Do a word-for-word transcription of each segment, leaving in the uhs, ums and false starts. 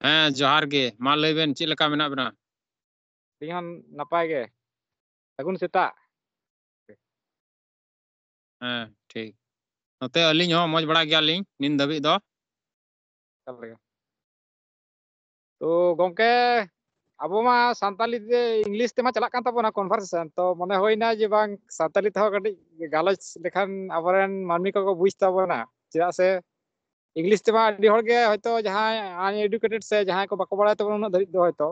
ᱦᱮᱸ, ᱡᱚᱦᱟᱨ ᱜᱮ᱾ ᱢᱟ ᱞᱟᱹᱭ ᱵᱮᱱ, ᱪᱮᱫ ᱞᱮᱠᱟ ᱢᱮᱱᱟᱜ ᱵᱮᱱᱟ? ᱟᱹᱞᱤᱧ ᱦᱚᱸ ᱱᱟᱯᱟᱭ ᱜᱮ᱾ ᱥᱟᱹᱜᱩᱱ ᱥᱮᱛᱟᱜ᱾ ᱦᱮᱸ, ᱴᱷᱤᱠ᱾ ᱱᱚᱛᱮ ᱟᱹᱞᱤᱧ ᱦᱚᱸ ᱢᱚᱡᱽ ᱵᱟᱲᱟ ᱜᱮᱭᱟᱞᱤᱧ ᱱᱤᱛ ᱫᱷᱟᱹᱵᱤᱡ ᱫᱚ᱾ ᱮᱠᱟᱞ ᱜᱮ᱾ ᱛᱚ ᱜᱚᱢᱠᱮ, ᱟᱵᱚ ᱢᱟ ᱥᱟᱱᱛᱟᱞᱤ ᱛᱮ, ᱤᱝᱞᱤᱥ ᱛᱮᱢᱟ ᱪᱟᱞᱟᱜ ᱠᱟᱱ ᱛᱟᱵᱚᱱᱟ conversation, ᱛᱚ ᱢᱚᱱᱮ ᱦᱩᱭᱱᱟ ᱡᱮ ᱵᱟᱝ, ᱥᱟᱱᱛᱟᱞᱤ ᱛᱮᱦᱚᱸ ᱠᱟᱹᱴᱤᱡ ᱜᱟᱞᱚᱪ ᱞᱮᱠᱷᱟᱱ ᱟᱵᱚᱨᱮᱱ ᱢᱟᱹᱱᱢᱤ ᱠᱚᱠᱚ ᱵᱩᱡᱽ ᱛᱟᱵᱚᱱᱟ᱾ ᱪᱮᱫᱟᱜ ᱥᱮ ᱤᱝᱞᱤᱥ ᱛᱮᱢᱟ ᱟᱹᱰᱤ ᱦᱚᱲ ᱜᱮ ᱦᱚᱭᱛᱳ ᱡᱟᱦᱟᱸᱭ uneducated ᱥᱮ ᱡᱟᱦᱟᱸᱭ ᱠᱚ ᱵᱟᱠᱚ ᱵᱟᱲᱟᱭ ᱛᱟᱵᱚᱱᱟ ᱩᱱᱟᱹᱜ ᱫᱷᱟᱹᱨᱤᱡ ᱫᱚ ᱦᱚᱭᱛᱳ,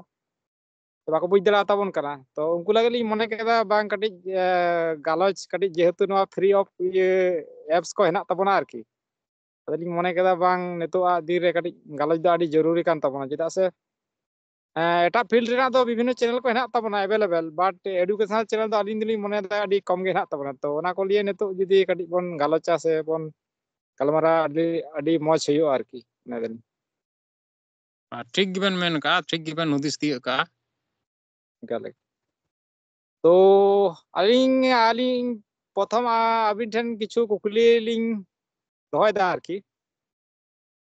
ᱛᱚ ᱵᱟᱠᱚ ᱵᱩᱡᱽ ᱫᱟᱲᱮᱭᱟᱛᱟ ᱵᱚᱱ ᱠᱟᱱᱟ᱾ ᱛᱚ ᱩᱱᱠᱩ ᱞᱟᱹᱜᱤᱫ ᱞᱤᱧ ᱢᱚᱱᱮ ᱠᱮᱫᱟ ᱵᱟᱝ, ᱠᱟᱹᱴᱤᱡ ᱮ, ᱜᱟᱞᱚᱪ ᱠᱟᱹᱴᱤᱡ, ᱡᱮᱦᱮᱛᱩ ᱱᱚᱣᱟ free of ᱤᱭᱟᱹ apps ᱠᱚ ᱦᱮᱱᱟᱜ ᱛᱟᱵᱚᱱᱟ ᱟᱨᱠᱤ᱾ ᱟᱫᱚᱞᱤᱧ ᱢᱚᱱᱮ ᱠᱮᱫᱟ ᱵᱟᱝ, ᱱᱤᱛᱚᱜ ᱟᱜ ᱫᱤᱱ ᱨᱮ ᱠᱟᱹᱴᱤᱡ ᱜᱟᱞᱚᱪ ᱫᱚ ᱟᱹᱰᱤ ᱡᱚᱨᱩᱨᱤ ᱠᱟᱱ ᱛᱟᱵᱚᱱᱟ, ᱪᱮᱫᱟᱜ ᱥᱮ ᱮ, ᱮᱴᱟᱜ field ᱨᱮᱱᱟᱜ ᱫᱚ ᱵᱤᱵᱷᱤᱱᱱᱚ channel ᱠᱚ ᱦᱮᱱᱟᱜ ᱛᱟᱵᱚᱱᱟ available, but educational channel ᱫᱚ ᱟᱹᱞᱤᱧ ᱫᱚᱞᱤᱧ ᱢᱚᱱᱮᱭᱮᱫᱟ ᱟᱹᱰᱤ ᱠᱚᱢ ᱜᱮ ᱦᱮᱱᱟᱜ ᱛᱟᱵᱚᱱᱟ᱾ ᱛᱚ ᱚᱱᱟ ᱠᱚ ᱞᱤᱭᱮ ᱱᱤᱛᱚᱜ ᱡᱩᱫᱤ ᱠᱟᱹᱴᱤᱡ ᱵᱚᱱ ᱜᱟᱞᱚᱪᱟ ᱥᱮ ᱵᱚᱱ ᱜᱟᱞᱢᱟᱨᱟᱣᱟ, ᱟᱹᱰᱤ, ᱟᱹᱰᱤ ᱢᱚᱡᱽ ᱦᱩᱭᱩᱜᱼᱟ ᱟᱨᱠᱤ, ᱢᱮᱱᱫᱟᱞᱤᱧ᱾ ᱟᱨ ᱴᱷᱤᱠ ᱜᱮᱵᱮᱱ ᱢᱮᱱ ᱠᱟᱜᱼᱟ, ᱴᱷᱤᱠ ᱜᱮᱵᱮᱱ ᱦᱩᱫᱤᱥ ᱛᱤᱭᱳᱜ ᱠᱟᱜᱼᱟ᱾ ᱮᱠᱟᱞ ᱜᱮ᱾ ᱛᱚ ᱟᱹᱞᱤᱧ, ᱟᱹᱞᱤᱧ ᱯᱨᱚᱛᱷᱚᱢ, ᱟ, ᱟᱹᱵᱤᱱ ᱴᱷᱮᱱ ᱠᱤᱪᱷᱩ ᱠᱩᱠᱞᱤ ᱞᱤᱧ ᱫᱚᱦᱚᱭᱮᱫᱟ ᱟᱨᱠᱤ᱾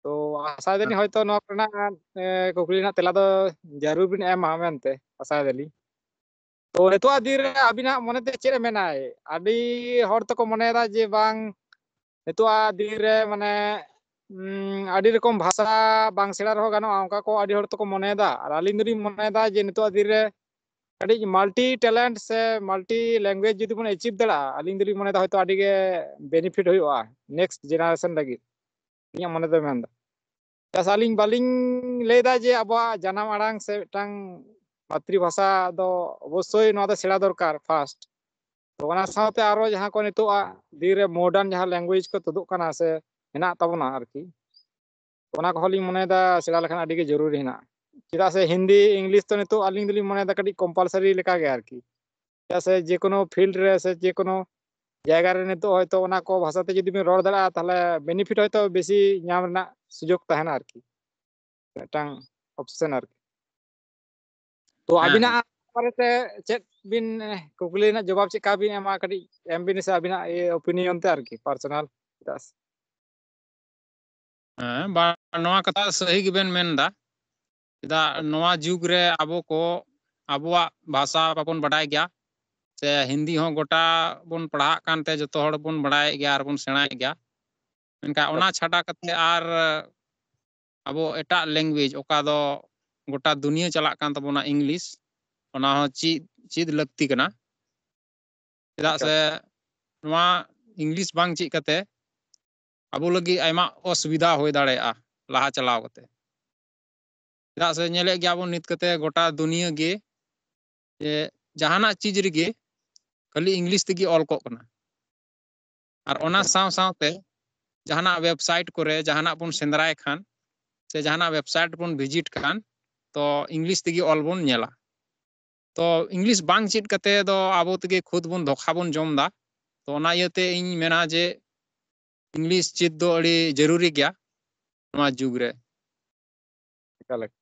ᱛᱚ ᱟᱥᱟᱭ ᱫᱟᱞᱤᱧ ᱦᱚᱭᱛᱚ ᱱᱚᱣᱟ ᱠᱚᱨᱮᱱᱟᱜ, ᱮ, ᱠᱩᱠᱞᱤ ᱨᱮᱱᱟᱜ ᱛᱮᱞᱟ ᱫᱚ ᱡᱟᱹᱨᱩᱲ ᱵᱤᱱ ᱮᱢᱟ ᱢᱮᱱᱛᱮ ᱟᱥᱟᱭ ᱫᱟᱞᱤᱧ᱾ ᱛᱚ ᱱᱤᱛᱚᱜᱟᱜ ᱫᱤᱱ ᱨᱮ ᱟᱹᱵᱤᱱᱟᱜ ᱢᱚᱱᱮᱛᱮ ᱪᱮᱫ ᱮ ᱢᱮᱱᱟᱭ? ᱟᱹᱰᱤ ᱦᱚᱲ ᱛᱚᱠᱚ ᱢᱚᱱᱮᱭᱮᱫᱟ ᱡᱮ ᱵᱟᱝ, ᱱᱤᱛᱚᱜᱟᱜ ᱫᱤᱱ ᱨᱮ ᱢᱟᱱᱮ, ᱩᱢ, ᱟᱹᱰᱤ ᱨᱚᱠᱚᱢ ᱵᱷᱟᱥᱟ ᱵᱟᱝ ᱥᱮᱬᱟ ᱨᱮᱦᱚᱸ ᱜᱟᱱᱚᱜᱼᱟ, ᱚᱱᱠᱟ ᱠᱚ ᱟᱹᱰᱤ ᱦᱚᱲ ᱛᱚᱠᱚ ᱢᱚᱱᱮᱭᱮᱫᱟ᱾ ᱟᱨ ᱟᱹᱞᱤᱧ ᱫᱚᱞᱤᱧ ᱢᱚᱱᱮᱭᱮᱫᱟ ᱡᱮ ᱱᱤᱛᱚᱜᱟᱜ ᱫᱤᱱ ᱨᱮ ᱠᱟᱹᱴᱤᱡ multi talent ᱥᱮ multi language ᱡᱩᱫᱤ ᱵᱚᱱ achieve ᱫᱟᱲᱮᱭᱟᱜᱼᱟ, ᱟᱹᱞᱤᱧ ᱫᱚᱞᱤᱧ ᱢᱚᱱᱮᱭᱮᱫᱟ ᱦᱚᱭᱛᱚ ᱟᱹᱰᱤ ᱜᱮ benefit ᱦᱩᱭᱩᱜᱼᱟ next generation ᱞᱟᱹᱜᱤᱫ, ᱤᱧᱟᱹᱜ ᱢᱚᱱᱮ ᱫᱚᱭ ᱢᱮᱱᱫᱟ᱾ ᱪᱮᱫᱟᱜ ᱥᱮ ᱟᱹᱞᱤᱧ ᱵᱟᱹᱞᱤᱧ ᱞᱟᱹᱭᱫᱟ ᱡᱮ ᱟᱵᱚᱣᱟᱜ ᱡᱟᱱᱟᱢ ᱟᱲᱟᱝ ᱥᱮ ᱢᱤᱫᱴᱟᱝ ᱢᱟᱛᱨᱤ ᱵᱷᱟᱥᱟ ᱫᱚ ᱚᱵᱚᱥᱥᱳᱭ ᱱᱚᱣᱟ ᱫᱚ ᱥᱮᱬᱟ ᱫᱚᱨᱠᱟᱨ first᱾ ᱛᱚ ᱚᱱᱟ ᱥᱟᱶᱛᱮ ᱟᱨᱚ ᱡᱟᱦᱟᱸ ᱠᱚ ᱱᱤᱛᱚᱜ ᱟᱜ ᱫᱤᱱ ᱨᱮ modern ᱡᱟᱦᱟᱸ language ᱠᱚ ᱛᱩᱫᱩᱜ ᱠᱟᱱᱟ ᱥᱮ ᱦᱮᱱᱟᱜ ᱛᱟᱵᱚᱱᱟ ᱟᱨᱠᱤ, ᱚᱱᱟ ᱠᱚᱦᱚᱸ ᱞᱤᱧ ᱢᱚᱱᱮᱭᱮᱫᱟ ᱥᱮᱬᱟ ᱞᱮᱠᱷᱟᱱ ᱟᱹᱰᱤ ᱜᱮ ᱡᱚᱨᱩᱨᱤ ᱦᱮᱱᱟᱜᱼᱟ᱾ ᱪᱮᱫᱟᱜ ᱥᱮ ᱦᱤᱱᱫᱤ, ᱤᱝᱞᱤᱥ ᱫᱚ ᱱᱤᱛᱚᱜ ᱟᱹᱞᱤᱧ ᱫᱚᱞᱤᱧ ᱢᱚᱱᱮᱭᱮᱫᱟ ᱠᱟᱹᱴᱤᱡ compulsory ᱞᱮᱠᱟ ᱜᱮ ᱟᱨᱠᱤ᱾ ᱪᱮᱫᱟᱜ ᱥᱮ ᱡᱮᱠᱳᱱᱳ field ᱨᱮ ᱥᱮ ᱡᱮᱠᱳᱱᱳ ᱡᱟᱭᱜᱟ ᱨᱮ ᱱᱤᱛᱚᱜ ᱦᱚᱭᱛᱳ ᱚᱱᱟ ᱠᱚ ᱵᱷᱟᱥᱟ ᱛᱮ ᱡᱩᱫᱤ ᱵᱤᱱ ᱨᱚᱲ ᱫᱟᱲᱮᱭᱟᱜᱼᱟ, ᱛᱟᱦᱚᱞᱮ benefit ᱦᱚᱭᱛᱳ ᱵᱮᱥᱤ ᱧᱟᱢ ᱨᱮᱱᱟᱜ ᱥᱩᱡᱳᱜᱽ ᱛᱟᱦᱮᱱᱟ ᱟᱨᱠᱤ, ᱢᱤᱫᱴᱟᱝ option ᱟᱨᱠᱤ᱾ ᱛᱚ ᱦᱮᱸ, ᱟᱹᱵᱤᱱᱟᱜ ᱦᱮᱸ᱾ ᱵᱟᱨᱮᱛᱮ ᱪᱮᱫ ᱵᱤᱱ, ᱮ, ᱠᱩᱠᱞᱤ ᱨᱮᱱᱟᱜ ᱡᱚᱵᱟᱵ ᱪᱮᱫ ᱠᱟ ᱵᱤᱱ ᱮᱢᱟ, ᱠᱟᱹᱴᱤᱡ ᱮᱢ ᱵᱤᱱ ᱥᱮ ᱟᱹᱵᱤᱱᱟᱜ, ᱤᱭᱟᱹ, opinion ᱛᱮ ᱟᱨᱠᱤ, personal᱾ ᱪᱮᱫᱟᱜ ᱥᱮ ᱦᱮᱸ, ᱵᱟᱝ, ᱱᱚᱣᱟ ᱠᱟᱛᱷᱟ ᱥᱟᱹᱦᱤ ᱜᱮᱵᱮᱱ ᱢᱮᱱᱫᱟ᱾ ᱪᱮᱫᱟᱜ ᱱᱚᱣᱟ ᱡᱩᱜᱽ ᱨᱮ ᱟᱵᱚ ᱠᱚ ᱟᱵᱚᱣᱟᱜ ᱵᱷᱟᱥᱟ ᱵᱟᱵᱚᱱ ᱵᱟᱰᱟᱭ ᱜᱮᱭᱟ, ᱥᱮ ᱦᱤᱱᱫᱤ ᱦᱚᱸ ᱜᱚᱴᱟ ᱵᱚᱱ ᱯᱟᱲᱦᱟᱜ ᱠᱟᱱᱛᱮ ᱡᱚᱛᱚ ᱦᱚᱲ ᱵᱚᱱ ᱵᱟᱰᱟᱭᱮᱫ ᱜᱮᱭᱟ ᱟᱨ ᱵᱚᱱ ᱥᱮᱬᱟᱭᱮᱫ ᱜᱮᱭᱟ, ᱢᱮᱱᱠᱷᱟᱱ ᱚᱱᱟ ᱪᱷᱟᱰᱟ ᱠᱟᱛᱮ ᱟᱨ ᱟᱵᱚ ᱮᱴᱟᱜ language ᱚᱠᱟ ᱫᱚ ᱜᱚᱴᱟ ᱫᱩᱱᱤᱭᱟᱹ ᱪᱟᱞᱟᱜ ᱠᱟᱱ ᱛᱟᱵᱚᱱᱟ, English, ᱚᱱᱟ ᱦᱚᱸ ᱪᱮᱫ ᱪᱮᱫ ᱞᱟᱹᱠᱛᱤ ᱠᱟᱱᱟ᱾ ᱪᱮᱫᱟᱜ ᱥᱮ ᱱᱚᱣᱟ English ᱵᱟᱝ ᱪᱮᱫ ᱠᱟᱛᱮ ᱟᱵᱚ ᱞᱟᱹᱜᱤᱫ ᱟᱭᱢᱟ ᱚᱥᱩᱵᱤᱫᱷᱟ ᱦᱩᱭ ᱫᱟᱲᱮᱭᱟᱜᱼᱟ ᱞᱟᱦᱟ ᱪᱟᱞᱟᱣ ᱠᱟᱛᱮ᱾ ᱪᱮᱫᱟᱜ ᱥᱮ ᱧᱮᱞᱮᱫ ᱜᱮᱭᱟ ᱵᱚᱱ ᱱᱤᱛ ᱠᱟᱛᱮ ᱜᱚᱴᱟ ᱫᱩᱱᱤᱭᱟᱹ ᱜᱮ ᱡᱮ ᱡᱟᱦᱟᱱᱟᱜ ᱪᱤᱡᱽ ᱨᱮᱜᱮ ᱠᱷᱟᱹᱞᱤ English ᱛᱮᱜᱮ ᱚᱞ ᱠᱚᱜ ᱠᱟᱱᱟ᱾ ᱟᱨ ᱚᱱᱟ ᱥᱟᱶ ᱥᱟᱶᱛᱮ ᱡᱟᱦᱟᱱᱟᱜ website ᱠᱚᱨᱮ ᱡᱟᱦᱟᱱᱟᱜ ᱵᱚᱱ ᱥᱮᱸᱫᱽᱨᱟᱭ ᱠᱷᱟᱱ ᱥᱮ ᱡᱟᱦᱟᱱᱟᱜ website ᱵᱚᱱ visit ᱠᱷᱟᱱ, ᱛᱚ English ᱛᱮᱜᱮ ᱚᱞ ᱵᱚᱱ ᱧᱮᱞᱟ᱾ ᱛᱚ English ᱵᱟᱝ ᱪᱮᱫ ᱠᱟᱛᱮ ᱫᱚ ᱟᱵᱚ ᱛᱮᱜᱮ ᱠᱷᱩᱫ ᱵᱚᱱ ᱫᱷᱳᱠᱟ ᱵᱚᱱ ᱡᱚᱢ ᱮᱫᱟ᱾ ᱛᱚ ᱚᱱᱟ ᱤᱭᱟᱹᱛᱮ ᱤᱧ ᱢᱮᱱᱟ ᱡᱮ English ᱪᱮᱫ ᱫᱚ ᱟᱹᱰᱤ ᱡᱟᱹᱨᱩᱨᱤ ᱜᱮᱭᱟ ᱱᱚᱣᱟ ᱡᱩᱜᱽ ᱨᱮ᱾ ᱮᱠᱟᱞ ᱮᱠᱟᱞ᱾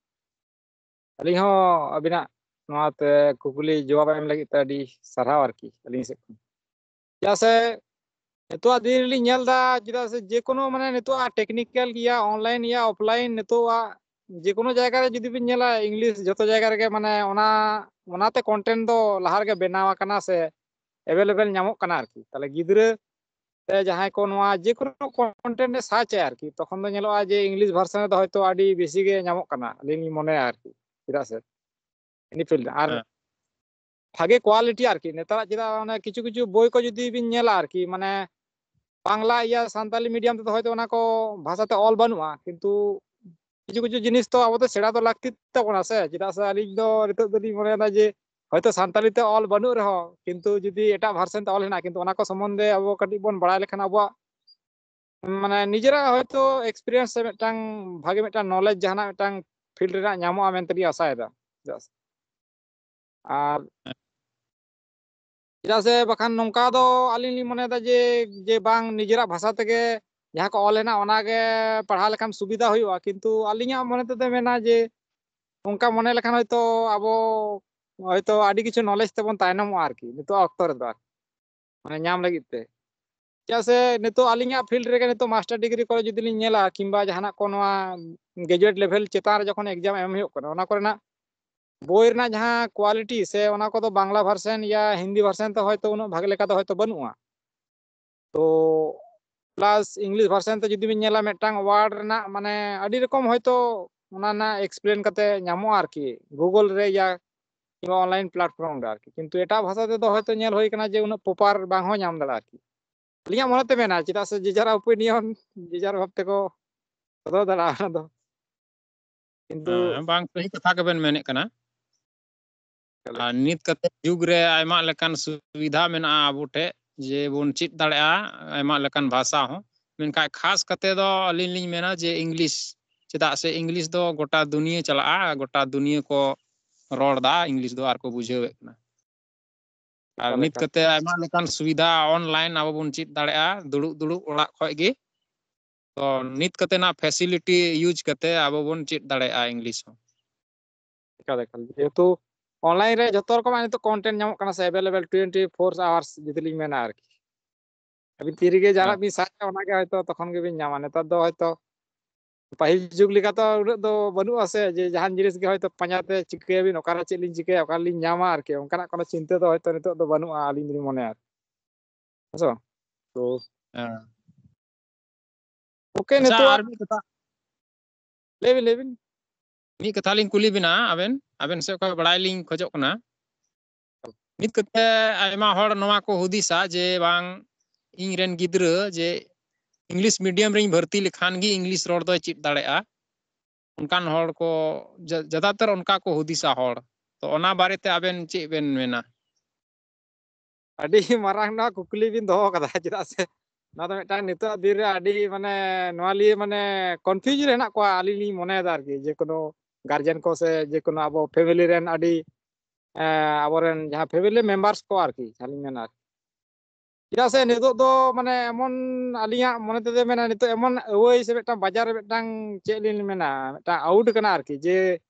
ᱟᱹᱞᱤᱧ ᱦᱚᱸ ᱟᱹᱵᱤᱱᱟᱜ ᱱᱚᱣᱟ ᱛᱮ ᱠᱩᱠᱞᱤ ᱡᱚᱵᱟᱵ ᱮᱢ ᱞᱟᱹᱜᱤᱫ ᱛᱮ ᱟᱹᱰᱤ ᱥᱟᱨᱦᱟᱣ ᱟᱨᱠᱤ ᱟᱹᱞᱤᱧ ᱥᱮᱫ ᱠᱷᱚᱱ᱾ ᱪᱮᱫᱟᱜ ᱥᱮ ᱱᱤᱛᱚᱜᱟᱜ ᱫᱤᱱ ᱨᱮᱞᱤᱧ ᱧᱮᱞ ᱮᱫᱟ, ᱪᱮᱫᱟᱜ ᱥᱮ ᱡᱮᱠᱳᱱᱳ ᱢᱟᱱᱮ ᱱᱤᱛᱚᱜᱟᱜ technical ᱜᱮᱭᱟ, online ᱜᱮᱭᱟ, offline, ᱱᱤᱛᱚᱜᱟᱜ ᱡᱮᱠᱳᱱᱳ ᱡᱟᱭᱜᱟ ᱨᱮ ᱡᱩᱫᱤ ᱵᱤᱱ ᱧᱮᱞᱟ English ᱡᱚᱛᱚ ᱡᱟᱭᱜᱟ ᱨᱮᱜᱮ ᱢᱟᱱᱮ ᱚᱱᱟ ᱚᱱᱟᱛᱮ content ᱫᱚ ᱞᱟᱦᱟ ᱨᱮᱜᱮ ᱵᱮᱱᱟᱣ ᱟᱠᱟᱱᱟ ᱥᱮ available ᱧᱟᱢᱚᱜ ᱠᱟᱱᱟ ᱟᱨᱠᱤ᱾ ᱛᱟᱦᱚᱞᱮ ᱜᱤᱫᱽᱨᱟᱹ ᱥᱮ ᱡᱟᱦᱟᱸᱭ ᱠᱚ ᱱᱚᱣᱟ ᱡᱮᱠᱳᱱᱳ content ᱮ search ᱟᱭ ᱟᱨᱠᱤ, ᱛᱚᱠᱷᱚᱱ ᱫᱚ ᱧᱮᱞᱚᱜᱼᱟ ᱡᱮ English version ᱨᱮᱫᱚ ᱦᱚᱭᱛᱳ ᱟᱹᱰᱤ ᱵᱮᱥᱤ ᱜᱮ ᱧᱟᱢᱚᱜ ᱠᱟᱱᱟ, ᱟᱹᱞᱤᱧ ᱞᱤᱧ ᱢᱚᱱᱮᱭᱟ ᱟᱨᱠᱤ᱾ ᱪᱮᱫᱟᱜ ᱥᱮ any field ᱟᱨ ᱦᱮᱸ᱾ ᱵᱷᱟᱜᱮ quality ᱟᱨᱠᱤ᱾ ᱱᱮᱛᱟᱨᱟᱜ ᱪᱮᱫᱟᱜ ᱚᱱᱮ ᱠᱤᱪᱷᱩ ᱠᱤᱪᱷᱩ ᱵᱳᱭ ᱠᱚ ᱡᱩᱫᱤ ᱵᱤᱱ ᱧᱮᱞᱟ ᱟᱨᱠᱤ, ᱢᱟᱱᱮ ᱵᱟᱝᱞᱟ ᱤᱭᱟ ᱥᱟᱱᱛᱟᱞᱤ medium ᱛᱮᱫᱚ ᱦᱚᱭᱛᱳ ᱚᱱᱟ ᱠᱚ ᱵᱷᱟᱥᱟᱛᱮ ᱚᱞ ᱵᱟᱹᱱᱩᱜᱼᱟ, ᱠᱤᱱᱛᱩ ᱠᱤᱪᱷᱩ ᱠᱤᱪᱷᱩ ᱡᱤᱱᱤᱥ ᱛᱚ ᱟᱵᱚ ᱫᱚ ᱥᱮᱬᱟ ᱫᱚ ᱞᱟᱹᱠᱛᱤ ᱛᱟᱵᱚᱱᱟ ᱥᱮ᱾ ᱪᱮᱫᱟᱜ ᱥᱮ ᱟᱹᱞᱤᱧ ᱫᱚ ᱱᱤᱛᱚᱜ ᱫᱚᱞᱤᱧ ᱢᱚᱱᱮᱭᱮᱫᱟ ᱡᱮ ᱦᱚᱭᱛᱳ ᱥᱟᱱᱛᱟᱞᱤ ᱛᱮ ᱚᱞ ᱵᱟᱹᱱᱩᱜ ᱨᱮᱦᱚᱸ, ᱠᱤᱱᱛᱩ ᱡᱩᱫᱤ ᱮᱴᱟᱜ version ᱛᱮ ᱚᱞ ᱦᱮᱱᱟᱜᱼᱟ, ᱠᱤᱱᱛᱩ ᱚᱱᱟ ᱠᱚ ᱥᱚᱢᱵᱚᱱᱫᱷᱮ ᱟᱵᱚ ᱠᱟᱹᱴᱤᱡ ᱵᱚᱱ ᱵᱟᱲᱟᱭ ᱞᱮᱠᱷᱟᱱ ᱟᱵᱚᱣᱟᱜ ᱢᱟᱱᱮ ᱱᱤᱡᱮᱨᱟᱜ ᱦᱚᱭᱛᱳ experience ᱥᱮ ᱢᱤᱫᱴᱟᱝ ᱵᱷᱟᱜᱮ ᱢᱤᱫᱴᱟᱝ knowledge ᱡᱟᱦᱟᱱᱟᱜ ᱢᱤᱫᱴᱟᱝ field ᱨᱮᱱᱟᱜ ᱧᱟᱢᱚᱜᱼᱟ ᱢᱮᱱᱛᱮ ᱞᱤᱧ ᱟᱥᱟᱭᱮᱫᱟ᱾ ᱪᱮᱫᱟᱜ ᱥᱮ ᱟᱨ ᱪᱮᱫᱟᱜ ᱥᱮ ᱵᱟᱠᱷᱟᱱ ᱱᱚᱝᱠᱟ ᱫᱚ ᱟᱹᱞᱤᱧ ᱞᱤᱧ ᱢᱚᱱᱮᱭᱮᱫᱟ ᱡᱮ, ᱡᱮ ᱵᱟᱝ ᱱᱤᱡᱮᱨᱟᱜ ᱵᱷᱟᱥᱟ ᱛᱮᱜᱮ ᱡᱟᱦᱟᱸ ᱠᱚ ᱚᱞ ᱦᱮᱱᱟᱜ ᱚᱱᱟᱜᱮ ᱯᱟᱲᱦᱟᱣ ᱞᱮᱠᱷᱟᱱ ᱥᱩᱵᱤᱫᱷᱟ ᱦᱩᱭᱩᱜᱼᱟ, ᱠᱤᱱᱛᱩ ᱟᱹᱞᱤᱧᱟᱜ ᱢᱚᱱᱮ ᱛᱮᱫᱚ ᱢᱮᱱᱟ ᱡᱮ ᱚᱱᱠᱟ ᱢᱚᱱᱮ ᱞᱮᱠᱷᱟᱱ ᱦᱚᱭᱛᱳ ᱟᱵᱚ ᱦᱚᱭᱛᱳ ᱟᱹᱰᱤ ᱠᱤᱪᱷᱩ knowledge ᱛᱮᱵᱚᱱ ᱛᱟᱭᱱᱚᱢᱚᱜᱼᱟ ᱟᱨᱠᱤ ᱱᱤᱛᱚᱜ ᱚᱠᱛᱚ ᱨᱮᱫᱚ ᱟᱨᱠᱤ, ᱢᱟᱱᱮ ᱧᱟᱢ ᱞᱟᱹᱜᱤᱫ ᱛᱮ᱾ ᱪᱮᱫᱟᱜ ᱥᱮ ᱱᱤᱛᱚᱜ ᱟᱹᱞᱤᱧᱟᱜ field ᱨᱮᱜᱮ ᱱᱤᱛᱚᱜ master degree ᱠᱚᱨᱮ ᱡᱩᱫᱤ ᱞᱤᱧ ᱧᱮᱞᱟ, ᱠᱤᱝᱵᱟ ᱡᱟᱦᱟᱱᱟᱜ ᱠᱚ ᱱᱚᱣᱟ graduate level ᱪᱮᱛᱟᱱ ᱨᱮ ᱡᱚᱠᱷᱚᱱ exam ᱮᱢ ᱦᱩᱭᱩᱜ ᱠᱟᱱᱟ, ᱚᱱᱟ ᱠᱚᱨᱮᱱᱟᱜ ᱵᱳᱭ ᱨᱮᱱᱟᱜ ᱡᱟᱦᱟᱸ quality ᱥᱮ ᱚᱱᱟ ᱠᱚᱫᱚ ᱵᱟᱝᱞᱟ version ᱭᱟ ᱦᱤᱱᱫᱤ version ᱛᱮ ᱦᱚᱭᱛᱳ ᱩᱱᱟᱹᱜ ᱵᱷᱟᱜᱮ ᱞᱮᱠᱟ ᱫᱚ ᱦᱚᱭᱛᱳ ᱵᱟᱹᱱᱩᱜᱼᱟ᱾ ᱛᱚ plus English version ᱛᱮ ᱡᱩᱫᱤ ᱵᱤᱱ ᱧᱮᱞᱟ, ᱢᱤᱫᱴᱟᱝ word ᱨᱮᱱᱟᱜ ᱢᱟᱱᱮ ᱟᱹᱰᱤ ᱨᱚᱠᱚᱢ ᱦᱚᱭᱛᱳ ᱚᱱᱟ ᱨᱮᱱᱟᱜ explain ᱠᱟᱛᱮ ᱧᱟᱢᱚᱜᱼᱟ ᱟᱨᱠᱤ, Google ᱨᱮ ᱭᱟ ᱠᱤᱝᱵᱟ online platform ᱨᱮ ᱟᱨᱠᱤ᱾ ᱠᱤᱱᱛᱩ ᱮᱴᱟᱜ ᱵᱷᱟᱥᱟ ᱛᱮᱫᱚ ᱦᱚᱭᱛᱳ ᱧᱮᱞ ᱦᱩᱭ ᱠᱟᱱᱟ ᱡᱮ ᱩᱱᱟᱹᱜ proper ᱵᱟᱝ ᱦᱚᱸ ᱧᱟᱢ ᱫᱟᱲᱮᱭᱟᱜᱼᱟ ᱟᱨᱠᱤ᱾ ᱟᱹᱞᱤᱧᱟᱜ ᱢᱚᱱᱮᱛᱮ ᱢᱮᱱᱟ, ᱪᱮᱫᱟᱜ ᱥᱮ ᱡᱮ ᱡᱟᱨᱟᱜ opinion ᱡᱮ ᱡᱟᱨ ᱵᱷᱟᱵ ᱛᱮᱠᱚ ᱥᱚᱫᱚᱨ ᱫᱟᱲᱮᱭᱟᱜᱼᱟ ᱚᱱᱟ ᱫᱚ᱾ ᱠᱤᱱᱛᱩ ᱦᱮᱸ, ᱵᱟᱝ, ᱥᱟᱹᱦᱤ ᱠᱟᱛᱷᱟ ᱜᱮᱵᱮᱱ ᱢᱮᱱᱮᱫ ᱠᱟᱱᱟ᱾ ᱮᱠᱟᱞ, ᱟᱨ ᱮᱠᱟᱞ᱾ ᱱᱤᱛ ᱠᱟᱛᱮ ᱡᱩᱜᱽ ᱨᱮ ᱟᱭᱢᱟ ᱞᱮᱠᱟᱱ ᱥᱩᱵᱤᱫᱷᱟ ᱢᱮᱱᱟᱜᱼᱟ ᱟᱵᱚ ᱴᱷᱮᱡ, ᱡᱮ ᱵᱚᱱ ᱪᱮᱫ ᱫᱟᱲᱮᱭᱟᱜᱼᱟ ᱟᱭᱢᱟ ᱞᱮᱠᱟᱱ ᱵᱷᱟᱥᱟ ᱦᱚᱸ᱾ ᱢᱮᱱᱠᱷᱟᱱ ᱠᱷᱟᱥ ᱠᱟᱛᱮ ᱫᱚ ᱟᱹᱞᱤᱧ ᱞᱤᱧ ᱢᱮᱱᱟ ᱡᱮ English, ᱪᱮᱫᱟᱜ ᱥᱮ English ᱫᱚ ᱜᱚᱴᱟ ᱫᱩᱱᱤᱭᱟᱹ ᱪᱟᱞᱟᱜᱼᱟ, ᱜᱚᱴᱟ ᱫᱩᱱᱤᱭᱟᱹ ᱠᱚ ᱨᱚᱲ ᱫᱟ, English ᱫᱚ ᱟᱨ ᱠᱚ ᱵᱩᱡᱷᱟᱹᱣᱮᱫ ᱠᱟᱱᱟ᱾ ᱟᱨ ᱮᱠᱟᱞ, ᱱᱤᱛ ᱮᱠᱟᱞ᱾ ᱠᱟᱛᱮ ᱟᱭᱢᱟ ᱞᱮᱠᱟᱱ ᱥᱩᱵᱤᱫᱷᱟ online ᱟᱵᱚ ᱵᱚᱱ ᱪᱮᱫ ᱫᱟᱲᱮᱭᱟᱜᱼᱟ ᱫᱩᱲᱩᱵ ᱫᱩᱲᱩᱵ ᱚᱲᱟᱜ ᱠᱷᱚᱡ ᱜᱮ᱾ ᱛᱚ ᱱᱤᱛ ᱠᱟᱛᱮᱱᱟᱜ facility use ᱠᱟᱛᱮ ᱟᱵᱚ ᱵᱚᱱ ᱪᱮᱫ ᱫᱟᱲᱮᱭᱟᱜᱼᱟ English ᱦᱚᱸ᱾ ᱮᱠᱟᱞ, ᱮᱠᱟᱞ᱾ ᱡᱮᱦᱮᱛᱩ online ᱨᱮ ᱡᱷᱚᱛᱚ ᱨᱚᱠᱚᱢᱟᱜ ᱱᱤᱛᱚᱜ content ᱧᱟᱢᱚᱜ ᱠᱟᱱᱟ ᱥᱮ, available twenty four hours ᱡᱩᱫᱤ ᱞᱤᱧ ᱢᱮᱱᱟ ᱟᱨᱠᱤ᱾ ᱟᱹᱵᱤᱱ ᱛᱤ ᱨᱮᱜᱮ ᱡᱟᱦᱟᱱᱟᱜ ᱦᱮᱸ᱾ ᱵᱤᱱ ᱥᱟᱨᱪᱟ, ᱚᱱᱟᱜᱮ ᱦᱚᱭᱛᱳ ᱛᱚᱠᱷᱚᱱ ᱜᱮᱵᱤᱱ ᱧᱟᱢᱟ᱾ ᱱᱮᱛᱟᱨ ᱫᱚ ᱦᱚᱭᱛᱳ ᱯᱟᱹᱦᱤᱞ ᱡᱩᱜᱽ ᱞᱮᱠᱟ ᱛᱚ ᱩᱱᱟᱹᱜ ᱫᱚ ᱵᱟᱹᱱᱩᱜᱼᱟ ᱥᱮ, ᱡᱮ ᱡᱟᱦᱟᱱ ᱡᱤᱱᱤᱥ ᱜᱮ ᱦᱚᱭᱛᱳ ᱯᱟᱸᱡᱟ ᱛᱮ ᱪᱤᱠᱟᱹᱭᱟᱵᱤᱱ, ᱚᱠᱟᱨᱮ ᱪᱮᱫ ᱞᱤᱧ ᱪᱤᱠᱟᱹᱭᱟ, ᱚᱠᱟᱨᱮᱞᱤᱧ ᱧᱟᱢᱟ ᱟᱨᱠᱤ, ᱚᱱᱠᱟᱱᱟᱜ ᱠᱳᱱᱳ ᱪᱤᱱᱛᱟᱹ ᱫᱚ ᱦᱚᱭᱛᱳ ᱱᱤᱛᱚᱜ ᱫᱚ ᱵᱟᱹᱱᱩᱜᱼᱟ, ᱟᱹᱞᱤᱧ ᱫᱚᱞᱤᱧ ᱢᱚᱱᱮᱭᱟ ᱟᱨᱠᱤ᱾ ᱦᱮᱸ ᱥᱮ ᱵᱟᱝ? ᱛᱚ ᱦᱮᱸ᱾ OK, ᱟᱪᱪᱷᱟ, ᱱᱤᱛᱚᱜ ᱟᱨ ᱢᱤᱫ ᱠᱟᱛᱷᱟ᱾ ᱞᱟᱹᱭ ᱵᱤᱱ, ᱞᱟᱹᱭ ᱵᱤᱱ᱾ ᱢᱤᱫ ᱠᱟᱛᱷᱟ ᱞᱤᱧ ᱠᱩᱞᱤ ᱵᱤᱱᱟ, ᱟᱵᱮᱱ, ᱟᱵᱮᱱ ᱥᱮᱫ ᱠᱷᱚᱱ ᱵᱟᱲᱟᱭ ᱞᱤᱧ ᱠᱷᱚᱡᱚᱜ ᱠᱟᱱᱟ᱾ ᱱᱤᱛ ᱠᱟᱛᱮ ᱟᱭᱢᱟ ᱦᱚᱲ ᱱᱚᱣᱟ ᱠᱚ ᱦᱩᱫᱤᱥᱟ ᱡᱮ ᱵᱟᱝ, ᱤᱧ ᱨᱮᱱ ᱜᱤᱫᱽᱨᱟᱹ ᱡᱮ English medium ᱨᱤᱧ ᱵᱷᱚᱨᱛᱤ ᱞᱮᱠᱷᱟᱱ ᱜᱮ English ᱨᱚᱲ ᱫᱚᱭ ᱪᱮᱫ ᱫᱟᱲᱮᱭᱟᱜᱼᱟ, ᱚᱱᱠᱟᱱ ᱦᱚᱲ ᱠᱚ ᱡᱟ-, ᱡᱟᱫᱟᱛᱚᱨ ᱚᱱᱠᱟ ᱠᱚ ᱦᱩᱫᱤᱥᱟ ᱦᱚᱲ᱾ ᱛᱚ ᱚᱱᱟ ᱵᱟᱨᱮᱛᱮ ᱟᱵᱮᱱ ᱪᱮᱫ ᱵᱮᱱ ᱢᱮᱱᱟ? ᱟᱹᱰᱤ ᱢᱟᱨᱟᱝ ᱱᱚᱣᱟ ᱠᱩᱠᱞᱤ ᱵᱤᱱ ᱫᱚᱦᱚ ᱠᱟᱫᱟ, ᱪᱮᱫᱟᱜ ᱥᱮ ᱱᱚᱣᱟ ᱫᱚ ᱢᱤᱫᱴᱟᱝ ᱱᱤᱛᱚᱜ ᱫᱤᱱ ᱨᱮ ᱟᱹᱰᱤ ᱢᱟᱱᱮ ᱱᱚᱣᱟ ᱞᱤᱭᱮ ᱢᱟᱱᱮ confuse ᱨᱮ ᱦᱮᱱᱟᱜ ᱠᱚᱣᱟ ᱟᱹᱞᱤᱧ ᱞᱤᱧ ᱢᱚᱱᱮᱭᱮᱫᱟ ᱟᱨᱠᱤ, ᱡᱮ ᱠᱳᱱᱳ guardian ᱠᱚ ᱥᱮ ᱡᱮ ᱠᱳᱱᱳ ᱟᱵᱚ family ᱨᱮᱱ ᱟᱹᱰᱤ, ᱮᱸ, ᱟᱵᱚᱨᱮᱱ ᱡᱟᱦᱟᱸ family members ᱠᱚ ᱟᱨᱠᱤ, ᱡᱟᱦᱟᱸ ᱞᱤᱧ ᱢᱮᱱᱟ ᱟᱨᱠᱤ᱾ ᱪᱮᱫᱟᱜ ᱥᱮ ᱱᱤᱛᱚᱜ ᱫᱚ ᱢᱟᱱᱮ ᱮᱢᱚᱱ, ᱟᱹᱞᱤᱧᱟᱜ ᱢᱚᱱᱮ ᱛᱮᱫᱚ ᱢᱮᱱᱟ, ᱱᱤᱛᱚᱜ ᱮᱢᱚᱱ ᱟᱹᱣᱟᱹᱭ ᱥᱮ ᱢᱤᱫᱴᱟᱝ ᱵᱟᱡᱟᱨ ᱨᱮ ᱢᱤᱫᱴᱟᱝ ᱪᱮᱫ ᱞᱤᱧ ᱢᱮᱱᱟ, ᱢᱤᱫᱴᱟᱝ out ᱠᱟᱱᱟ ᱟᱨᱠᱤ, ᱡᱮ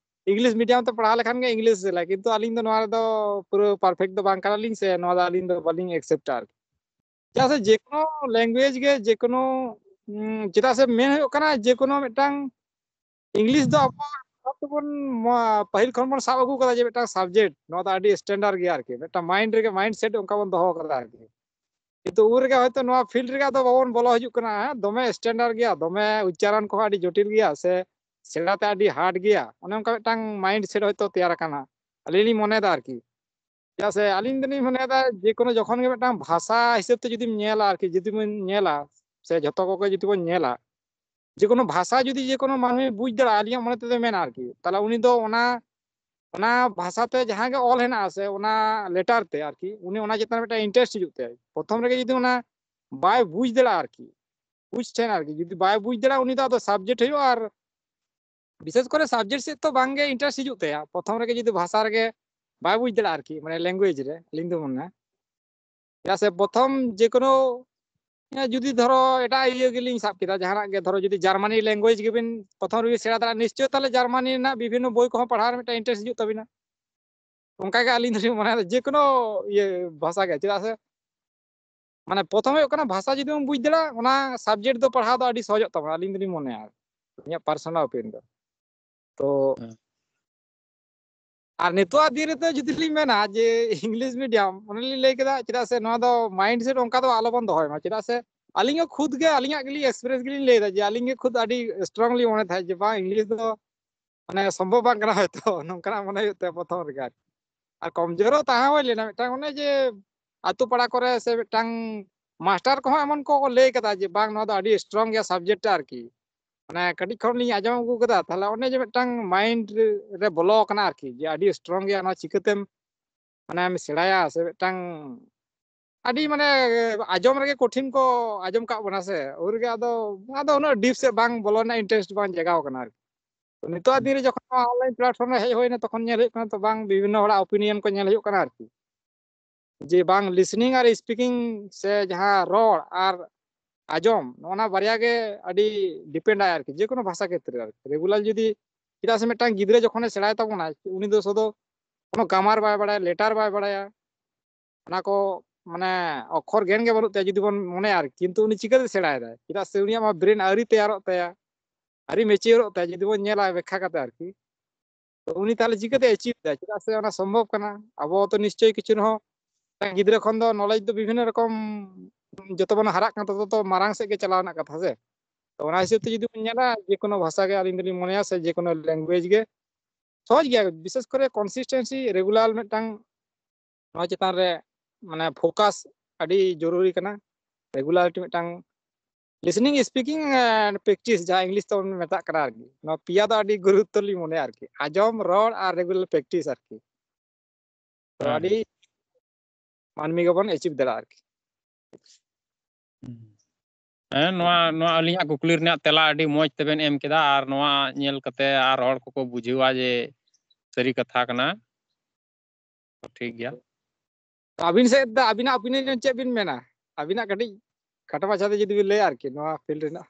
English medium ᱛᱮ ᱯᱟᱲᱦᱟᱣ ᱞᱮᱠᱷᱟᱱ ᱜᱮ English ᱥᱮᱞᱟᱭ, ᱠᱤᱱᱛᱩ ᱟᱹᱞᱤᱧ ᱫᱚ ᱱᱚᱣᱟ ᱨᱮᱫᱚ ᱯᱩᱨᱟᱹ perfect ᱫᱚ ᱵᱟᱝ ᱠᱟᱱᱟᱞᱤᱧ ᱥᱮ, ᱱᱚᱣᱟ ᱫᱚ ᱟᱹᱞᱤᱧ ᱫᱚ ᱵᱟᱹᱞᱤᱧ accept ᱟ ᱟᱨᱠᱤ᱾ ᱪᱮᱫᱟᱜ ᱥᱮ ᱡᱮᱠᱳᱱᱳ language ᱜᱮ, ᱡᱮᱠᱳᱱᱳ, ᱩᱸ, ᱪᱮᱫᱟᱜ ᱥᱮ ᱢᱮᱱ ᱦᱩᱭᱩᱜ ᱠᱟᱱᱟ, ᱡᱮᱠᱳᱱᱳ ᱢᱤᱫᱴᱟᱝ English ᱫᱚ ᱟᱵᱚ ᱛᱮᱵᱚᱱ, ᱢᱟ-, ᱯᱟᱹᱦᱤᱞ ᱠᱷᱚᱱ ᱵᱚᱱ ᱥᱟᱵ ᱟᱹᱜᱩ ᱠᱟᱫᱟ ᱡᱮ ᱢᱤᱫᱴᱟᱝ subject, ᱱᱚᱣᱟ ᱫᱚ ᱟᱹᱰᱤ standard ᱜᱮᱭᱟ ᱟᱨᱠᱤ, ᱢᱤᱫᱴᱟᱝ mind ᱨᱮᱜᱮ, mindset ᱚᱱᱠᱟ ᱵᱚᱱ ᱫᱚᱦᱚ ᱠᱟᱫᱟ ᱟᱨᱠᱤ᱾ ᱠᱤᱱᱛᱩ ᱩᱱ ᱨᱮᱜᱮ ᱦᱚᱭᱛᱳ ᱱᱚᱣᱟ field ᱨᱮᱜᱮ ᱟᱫᱚ ᱵᱟᱵᱚᱱ ᱵᱚᱞᱚ ᱦᱤᱡᱩᱜ ᱠᱟᱱᱟ, ᱦᱮᱸ, ᱫᱚᱢᱮ standard ᱜᱮᱭᱟ, ᱫᱚᱢᱮ ᱩᱪᱪᱟᱨᱚᱱ ᱠᱚᱦᱚᱸ ᱟᱹᱰᱤ ᱡᱚᱴᱤᱞ ᱜᱮᱭᱟ, ᱥᱮ ᱥᱮᱬᱟ ᱛᱮ ᱟᱹᱰᱤ hard ᱜᱮᱭᱟ, ᱚᱱᱮ ᱚᱱᱠᱟ ᱢᱤᱫᱴᱟᱝ mindset ᱦᱚᱭᱛᱳ ᱛᱮᱭᱟᱨ ᱟᱠᱟᱱᱟ, ᱟᱹᱞᱤᱧ ᱞᱤᱧ ᱢᱚᱱᱮᱭᱮᱫᱟ ᱟᱨᱠᱤ᱾ ᱪᱮᱫᱟᱜ ᱥᱮ ᱟᱹᱞᱤᱧ ᱫᱚᱞᱤᱧ ᱢᱚᱱᱮᱭᱮᱫᱟ, ᱡᱮ ᱠᱳᱱᱳ ᱡᱚᱠᱷᱚᱱ ᱜᱮ ᱢᱤᱫᱴᱟᱝ ᱵᱷᱟᱥᱟ ᱦᱤᱥᱟᱹᱵ ᱛᱮ ᱡᱩᱫᱤᱢ ᱧᱮᱞᱟ ᱟᱨᱠᱤ, ᱡᱩᱫᱤ ᱵᱚᱱ ᱧᱮᱞᱟ, ᱥᱮ ᱡᱷᱚᱛᱚ ᱠᱚᱜᱮ ᱡᱩᱫᱤ ᱵᱚᱱ ᱧᱮᱞᱟ, ᱡᱮ ᱠᱳᱱᱳ ᱵᱷᱟᱥᱟ ᱡᱩᱫᱤ ᱡᱮ ᱠᱳᱱᱳ ᱢᱟᱹᱱᱢᱤ ᱵᱩᱡᱽ ᱫᱟᱲᱮᱭᱟᱜᱼᱟ, ᱟᱹᱞᱤᱧᱟᱜ ᱢᱚᱱᱮ ᱛᱮᱫᱚ ᱢᱮᱱᱟ ᱟᱨᱠᱤ, ᱛᱟᱦᱚᱞᱮ ᱩᱱᱤ ᱫᱚ ᱚᱱᱟ, ᱚᱱᱟ ᱵᱷᱟᱥᱟ ᱛᱮ ᱡᱟᱦᱟᱸ ᱜᱮ ᱚᱞ ᱦᱮᱱᱟᱜᱼᱟ ᱥᱮ ᱚᱱᱟ letter ᱛᱮ ᱟᱨᱠᱤ, ᱩᱱᱤ ᱚᱱᱟ ᱪᱮᱛᱟᱱ ᱨᱮ ᱢᱤᱫᱴᱟᱝ interest ᱦᱤᱡᱩᱜ ᱛᱟᱭᱟ᱾ ᱯᱨᱚᱛᱷᱚᱢ ᱨᱮᱜᱮ ᱡᱩᱫᱤ ᱚᱱᱟ ᱵᱟᱭ ᱵᱩᱡᱽ ᱫᱟᱲᱮᱭᱟᱜᱼᱟ ᱟᱨᱠᱤ, ᱵᱩᱡᱽ ᱴᱷᱮᱱ ᱟᱨᱠᱤ, ᱡᱩᱫᱤ ᱵᱟᱭ ᱵᱩᱡᱽ ᱫᱟᱲᱮᱭᱟᱜᱼᱟ, ᱩᱱᱤ ᱫᱚ ᱟᱫᱚ subject ᱦᱩᱭᱩᱜᱼᱟ, ᱟᱨ ᱵᱤᱥᱮᱥ ᱠᱚᱨᱮ subject ᱥᱮᱫ ᱛᱚ ᱵᱟᱝ ᱜᱮ interest ᱦᱤᱡᱩᱜ ᱛᱟᱭᱟ᱾ ᱯᱨᱚᱛᱷᱚᱢ ᱨᱮᱜᱮ ᱡᱩᱫᱤ ᱵᱷᱟᱥᱟ ᱨᱮᱜᱮ ᱵᱟᱭ ᱵᱩᱡᱽ ᱫᱟᱲᱮᱭᱟᱜᱼᱟ ᱟᱨᱠᱤ, ᱢᱟᱱᱮ language ᱨᱮ, ᱟᱹᱞᱤᱧ ᱫᱚ ᱢᱚᱱᱮ, ᱪᱮᱫᱟᱜ ᱥᱮ ᱯᱨᱚᱛᱷᱚᱢ ᱡᱮ ᱠᱳᱱᱳ, ᱦᱮᱸ, ᱡᱩᱫᱤ ᱫᱷᱚᱨᱚ ᱮᱴᱟᱜ ᱤᱭᱟᱹ ᱜᱮᱞᱤᱧ ᱥᱟᱵ ᱠᱮᱫᱟ, ᱡᱟᱦᱟᱱᱟᱜ ᱜᱮ, ᱫᱷᱚᱨᱚ ᱡᱩᱫᱤ Germany language ᱜᱮᱵᱤᱱ ᱯᱨᱚᱛᱷᱚᱢ ᱨᱮᱵᱤᱱ ᱥᱮᱬᱟ ᱫᱟᱲᱮᱭᱟᱜᱼᱟ, ᱱᱤᱥᱪᱚᱭ ᱛᱟᱦᱚᱞᱮ Germany ᱨᱮᱱᱟᱜ ᱵᱤᱵᱷᱤᱱᱱᱚ ᱵᱳᱭ ᱠᱚᱦᱚᱸ ᱯᱟᱲᱦᱟᱣ ᱨᱮ ᱢᱤᱫᱴᱟᱝ interest ᱦᱤᱡᱩᱜ ᱛᱟᱵᱤᱱᱟ᱾ ᱚᱱᱠᱟ ᱜᱮ ᱟᱹᱞᱤᱧ ᱫᱚᱞᱤᱧ ᱢᱚᱱᱮᱭᱟ, ᱡᱮ ᱠᱳᱱᱳ ᱤᱭᱟᱹ ᱵᱷᱟᱥᱟ ᱜᱮ, ᱪᱮᱫᱟᱜ ᱥᱮ ᱢᱟᱱᱮ ᱯᱨᱚᱛᱷᱚᱢ ᱦᱩᱭᱩᱜ ᱠᱟᱱᱟ ᱵᱷᱟᱥᱟ ᱡᱩᱫᱤ ᱵᱚᱱ ᱵᱩᱡᱽ ᱫᱟᱲᱮᱭᱟᱜᱼᱟ, ᱚᱱᱟ subject ᱫᱚ ᱯᱟᱲᱦᱟᱣ ᱫᱚ ᱟᱹᱰᱤ ᱥᱚᱦᱚᱡᱚᱜ ᱛᱟᱵᱚᱱᱟ, ᱟᱹᱞᱤᱧ ᱫᱚᱞᱤᱧ ᱢᱚᱱᱮᱭᱟ, ᱤᱧᱟᱹᱜ personal opinion ᱫᱚ᱾ ᱛᱚ ᱦᱮᱸ᱾ ᱟᱨ ᱱᱤᱛᱚᱜᱟᱜ ᱫᱤᱱ ᱨᱮᱫᱚ ᱡᱩᱫᱤ ᱞᱤᱧ ᱢᱮᱱᱟ ᱡᱮ English medium, ᱚᱱᱮ ᱞᱤᱧ ᱞᱟᱹᱭ ᱠᱮᱫᱟ, ᱪᱮᱫᱟᱜ ᱥᱮ ᱱᱚᱣᱟ ᱫᱚ mindset ᱚᱱᱠᱟ ᱫᱚ ᱟᱞᱚᱵᱚᱱ ᱫᱚᱦᱚᱭ ᱢᱟ, ᱪᱮᱫᱟᱜ ᱥᱮ ᱟᱹᱞᱤᱧ ᱦᱚᱸ ᱠᱷᱩᱫ ᱜᱮ, ᱟᱹᱞᱤᱧᱟᱜ ᱜᱮᱞᱤᱧ experience ᱜᱮᱞᱤᱧ ᱞᱟᱹᱭ ᱮᱫᱟ ᱡᱮ ᱟᱹᱞᱤᱧ ᱜᱮ ᱠᱷᱩᱫ ᱟᱹᱰᱤ strongly ᱢᱚᱱᱮ ᱛᱟᱦᱮᱸᱫ ᱡᱮ ᱵᱟᱝ, English ᱫᱚ ᱢᱟᱱᱮ ᱥᱚᱢᱵᱷᱚᱵ ᱵᱟᱝ ᱠᱟᱱᱟ ᱦᱚᱭᱛᱚ, ᱱᱚᱝᱠᱟᱱᱟᱜ ᱢᱚᱱᱮ ᱦᱩᱭᱩᱜ ᱛᱟᱭᱟ ᱯᱨᱚᱛᱷᱚᱢ ᱨᱮᱜᱮ ᱟᱨᱠᱤ᱾ ᱟᱨ ᱠᱚᱢᱡᱳᱨᱚᱜ ᱛᱟᱦᱮᱸ ᱦᱩᱭ ᱞᱮᱱᱟ ᱢᱤᱫᱴᱟᱝ, ᱚᱱᱮ ᱡᱮ ᱟᱛᱳ ᱯᱟᱲᱟ ᱠᱚᱨᱮ ᱥᱮ ᱢᱤᱫᱴᱟᱝ ᱢᱟᱥᱴᱟᱨ ᱠᱚᱦᱚᱸ ᱮᱢᱚᱱ ᱠᱚ ᱞᱟᱹᱭ ᱠᱟᱫᱟ ᱡᱮ ᱵᱟᱝ, ᱱᱚᱣᱟ ᱫᱚ ᱟᱹᱰᱤ strong ᱜᱮᱭᱟ subject ᱴᱟ ᱟᱨᱠᱤ, ᱢᱟᱱᱮ ᱠᱟᱹᱴᱤᱡ ᱠᱷᱚᱱ ᱞᱤᱧ ᱟᱸᱡᱚᱢ ᱟᱹᱜᱩ ᱠᱟᱫᱟ, ᱛᱟᱦᱞᱮ ᱚᱱᱮ ᱡᱮ ᱢᱤᱫᱴᱟᱝ mind ᱨᱮ ᱵᱚᱞᱚ ᱟᱠᱟᱱᱟ ᱟᱨᱠᱤ, ᱡᱮ ᱟᱹᱰᱤ strong ᱜᱮᱭᱟ, ᱱᱚᱣᱟ ᱪᱤᱠᱟᱹᱛᱮᱢ ᱢᱟᱱᱮᱢ ᱥᱮᱬᱟᱭᱟ, ᱥᱮ ᱢᱤᱫᱴᱟᱝ ᱟᱹᱰᱤ ᱢᱟᱱᱮ ᱟᱸᱡᱚᱢ ᱨᱮᱜᱮ ᱠᱚᱴᱷᱤᱱ ᱠᱚ ᱟᱸᱡᱚᱢ ᱠᱟᱜ ᱵᱚᱱᱟ ᱥᱮ, ᱩᱱ ᱨᱮᱜᱮ ᱟᱫᱚ, ᱟᱫᱚ ᱩᱱᱟᱹᱜ deep ᱥᱮᱫ ᱵᱟᱝ ᱵᱚᱞᱚ ᱨᱮᱱᱟᱜ interest ᱵᱟᱝ ᱡᱟᱜᱟᱣ ᱠᱟᱱᱟ ᱟᱨᱠᱤ᱾ ᱱᱤᱛᱚᱜ ᱫᱤᱱ ᱨᱮ ᱡᱚᱠᱷᱚᱱ ᱱᱚᱣᱟ online platform ᱨᱮ ᱦᱮᱡ ᱦᱩᱭᱱᱟ, ᱛᱚᱠᱷᱚᱱ ᱧᱮᱞ ᱦᱩᱭᱩᱜ ᱠᱟᱱᱟ ᱛᱚ ᱵᱟᱝ, ᱵᱤᱵᱷᱤᱱᱱᱚ ᱦᱚᱲᱟᱜ opinion ᱠᱚ ᱧᱮᱞ ᱦᱩᱭᱩᱜ ᱠᱟᱱᱟ ᱟᱨᱠᱤ, ᱡᱮ ᱵᱟᱝ, listening ᱟᱨ speaking ᱥᱮ ᱡᱟᱦᱟᱸ ᱨᱚᱲ ᱟᱨ ᱟᱸᱡᱚᱢ, ᱱᱚᱜᱼᱚ ᱱᱟ ᱵᱟᱨᱭᱟ ᱜᱮ ᱟᱹᱰᱤ depend ᱟᱭ ᱟᱨᱠᱤ, ᱡᱮ ᱠᱳᱱᱳ ᱵᱷᱟᱥᱟ ᱠᱷᱮᱛᱨᱮ ᱟᱨᱠᱤ᱾ Regular ᱡᱩᱫᱤ, ᱪᱮᱫᱟᱜ ᱥᱮ ᱢᱤᱫᱴᱟᱝ ᱜᱤᱫᱽᱨᱟᱹ ᱡᱚᱠᱷᱚᱱᱮ ᱥᱮᱬᱟᱭ ᱛᱟᱵᱚᱱᱟ, ᱩᱱᱤ ᱫᱚ ᱥᱩᱫᱷᱩ ᱠᱳᱱᱳ grammar ᱵᱟᱭ ᱵᱟᱲᱟᱭᱟ, letter ᱵᱟᱭ ᱵᱟᱲᱟᱭᱟ, ᱚᱱᱟ ᱠᱚ ᱢᱟᱱᱮ ᱚᱠᱠᱷᱚᱨ ᱜᱮᱭᱟᱱ ᱜᱮ ᱵᱟᱹᱱᱩᱜ ᱛᱟᱭᱟ ᱡᱩᱫᱤ ᱵᱚᱱ ᱢᱚᱱᱮᱭᱟ ᱟᱨᱠᱤ, ᱠᱤᱱᱛᱩ ᱩᱱᱤ ᱪᱤᱠᱟᱹᱛᱮ ᱥᱮᱬᱟᱭᱮᱫᱟᱭ? ᱪᱮᱫᱟᱜ ᱥᱮ ᱩᱱᱤᱭᱟᱜ ᱢᱟ ᱵᱨᱮᱱ ᱟᱹᱣᱨᱤ ᱛᱮᱭᱟᱨᱚᱜ ᱛᱟᱭᱟ, ᱟᱹᱣᱨᱤ ᱢᱮᱪᱤᱭᱚᱨᱚᱜ ᱛᱟᱭᱟ ᱡᱩᱫᱤ ᱵᱚᱱ ᱧᱮᱞᱟ ᱵᱮᱠᱠᱷᱟ ᱠᱟᱛᱮ ᱟᱨᱠᱤ᱾ ᱛᱚ ᱩᱱᱤ ᱛᱟᱦᱚᱞᱮ ᱪᱤᱠᱟᱹᱛᱮ ᱮᱪᱤᱵᱷ ᱫᱟᱭ? ᱪᱮᱫᱟᱜ ᱥᱮ ᱚᱱᱟ ᱥᱚᱢᱵᱷᱚᱵ ᱠᱟᱱᱟ᱾ ᱟᱵᱚ ᱛᱚ ᱱᱤᱥᱪᱚᱭ ᱠᱤᱪᱷᱩ ᱨᱮᱦᱚᱸ ᱜᱤᱫᱽᱨᱟᱹ ᱠᱷᱚᱱ ᱫᱚ ᱱᱚᱞᱮᱡᱽ ᱫᱚ ᱵᱤᱵᱷᱤᱱᱱᱚ ᱨᱚᱠᱚᱢ, ᱡᱚᱛᱚ ᱵᱚᱱ ᱦᱟᱨᱟᱜ ᱠᱟᱱᱟ ᱛᱚᱛᱚ ᱛᱚ ᱢᱟᱨᱟᱝ ᱥᱮᱫ ᱜᱮ ᱪᱟᱞᱟᱣ ᱨᱮᱱᱟᱜ ᱠᱟᱛᱷᱟ ᱥᱮ᱾ ᱛᱚ ᱚᱱᱟ ᱦᱤᱥᱟᱹᱵ ᱛᱮ ᱡᱩᱫᱤ ᱵᱚᱱ ᱧᱮᱞᱟ, ᱡᱮ ᱠᱳᱱᱳ ᱵᱷᱟᱥᱟ ᱜᱮ ᱟᱹᱞᱤᱧ ᱫᱚᱞᱤᱧ ᱢᱚᱱᱮᱭᱟ ᱥᱮ ᱡᱮ ᱠᱳᱱᱳ ᱞᱮᱝᱜᱩᱭᱮᱡᱽ ᱜᱮ ᱥᱚᱦᱚᱡᱽ ᱜᱮᱭᱟ, ᱵᱤᱥᱮᱥ ᱠᱚᱨᱮ ᱠᱚᱱᱥᱤᱥᱴᱮᱱᱥᱤ, ᱨᱮᱜᱩᱞᱟᱨ ᱢᱤᱫᱴᱟᱝ ᱱᱚᱣᱟ ᱪᱮᱛᱟᱱ ᱨᱮ ᱢᱟᱱᱮ ᱯᱷᱳᱠᱟᱥ ᱟᱹᱰᱤ ᱡᱚᱨᱩᱨᱤ ᱠᱟᱱᱟ᱾ ᱨᱮᱜᱩᱞᱟᱨᱤᱴᱤ ᱢᱤᱫᱴᱟᱝ listening, speaking and practice, ᱡᱟᱦᱟᱸ ᱤᱝᱞᱤᱥ ᱛᱮᱵᱚᱱ ᱢᱮᱛᱟᱜ ᱠᱟᱱᱟ ᱟᱨᱠᱤ, ᱱᱚᱣᱟ ᱯᱮᱭᱟ ᱫᱚ ᱟᱹᱰᱤ ᱜᱩᱨᱩᱛᱛᱚ ᱞᱤᱧ ᱢᱚᱱᱮᱭᱟ ᱟᱨᱠᱤ, ᱟᱸᱡᱚᱢ, ᱨᱚᱲ ᱟᱨ ᱨᱮᱜᱩᱞᱟᱨ ᱯᱨᱮᱠᱴᱤᱥ ᱟᱨᱠᱤ᱾ ᱛᱚ ᱦᱮᱸ᱾ ᱟᱹᱰᱤ ᱢᱟᱹᱱᱢᱤ ᱜᱮᱵᱚᱱ ᱮᱪᱤᱵᱷ ᱫᱟᱲᱮᱭᱟᱜᱼᱟ ᱟᱨᱠᱤ᱾ ᱦᱮᱸ, ᱱᱚᱣᱟ ᱱᱚᱣᱟ ᱟᱹᱞᱤᱧᱟᱜ ᱠᱩᱠᱞᱤ ᱨᱮᱱᱟᱜ ᱛᱮᱞᱟ ᱟᱹᱰᱤ ᱢᱚᱡᱽ ᱛᱮᱵᱮᱱ ᱮᱢ ᱠᱮᱫᱟ, ᱟᱨ ᱱᱚᱣᱟ ᱧᱮᱞ ᱠᱟᱛᱮ ᱟᱨ ᱦᱚᱲ ᱠᱚᱠᱚ ᱵᱩᱡᱷᱟᱹᱣᱟ ᱡᱮ ᱥᱟᱹᱨᱤ ᱠᱟᱛᱷᱟ ᱠᱟᱱᱟ᱾ ᱴᱷᱤᱠ ᱜᱮᱭᱟ᱾ ᱟᱹᱵᱤᱱ ᱥᱮᱫ ᱫᱚ ᱟᱹᱵᱤᱱᱟᱜ ᱚᱯᱤᱱᱤᱭᱚᱱ ᱪᱮᱫ ᱵᱤᱱ ᱢᱮᱱᱟ? ᱟᱹᱵᱤᱱᱟᱜ ᱠᱟᱹᱴᱤᱡ ᱠᱷᱟᱴᱚ ᱢᱟᱪᱷᱟ ᱛᱮ ᱡᱩᱫᱤ ᱵᱤᱱ ᱞᱟᱹᱭᱟ ᱟᱨᱠᱤ ᱱᱚᱣᱟ ᱯᱷᱤᱞᱰ ᱨᱮᱱᱟᱜ᱾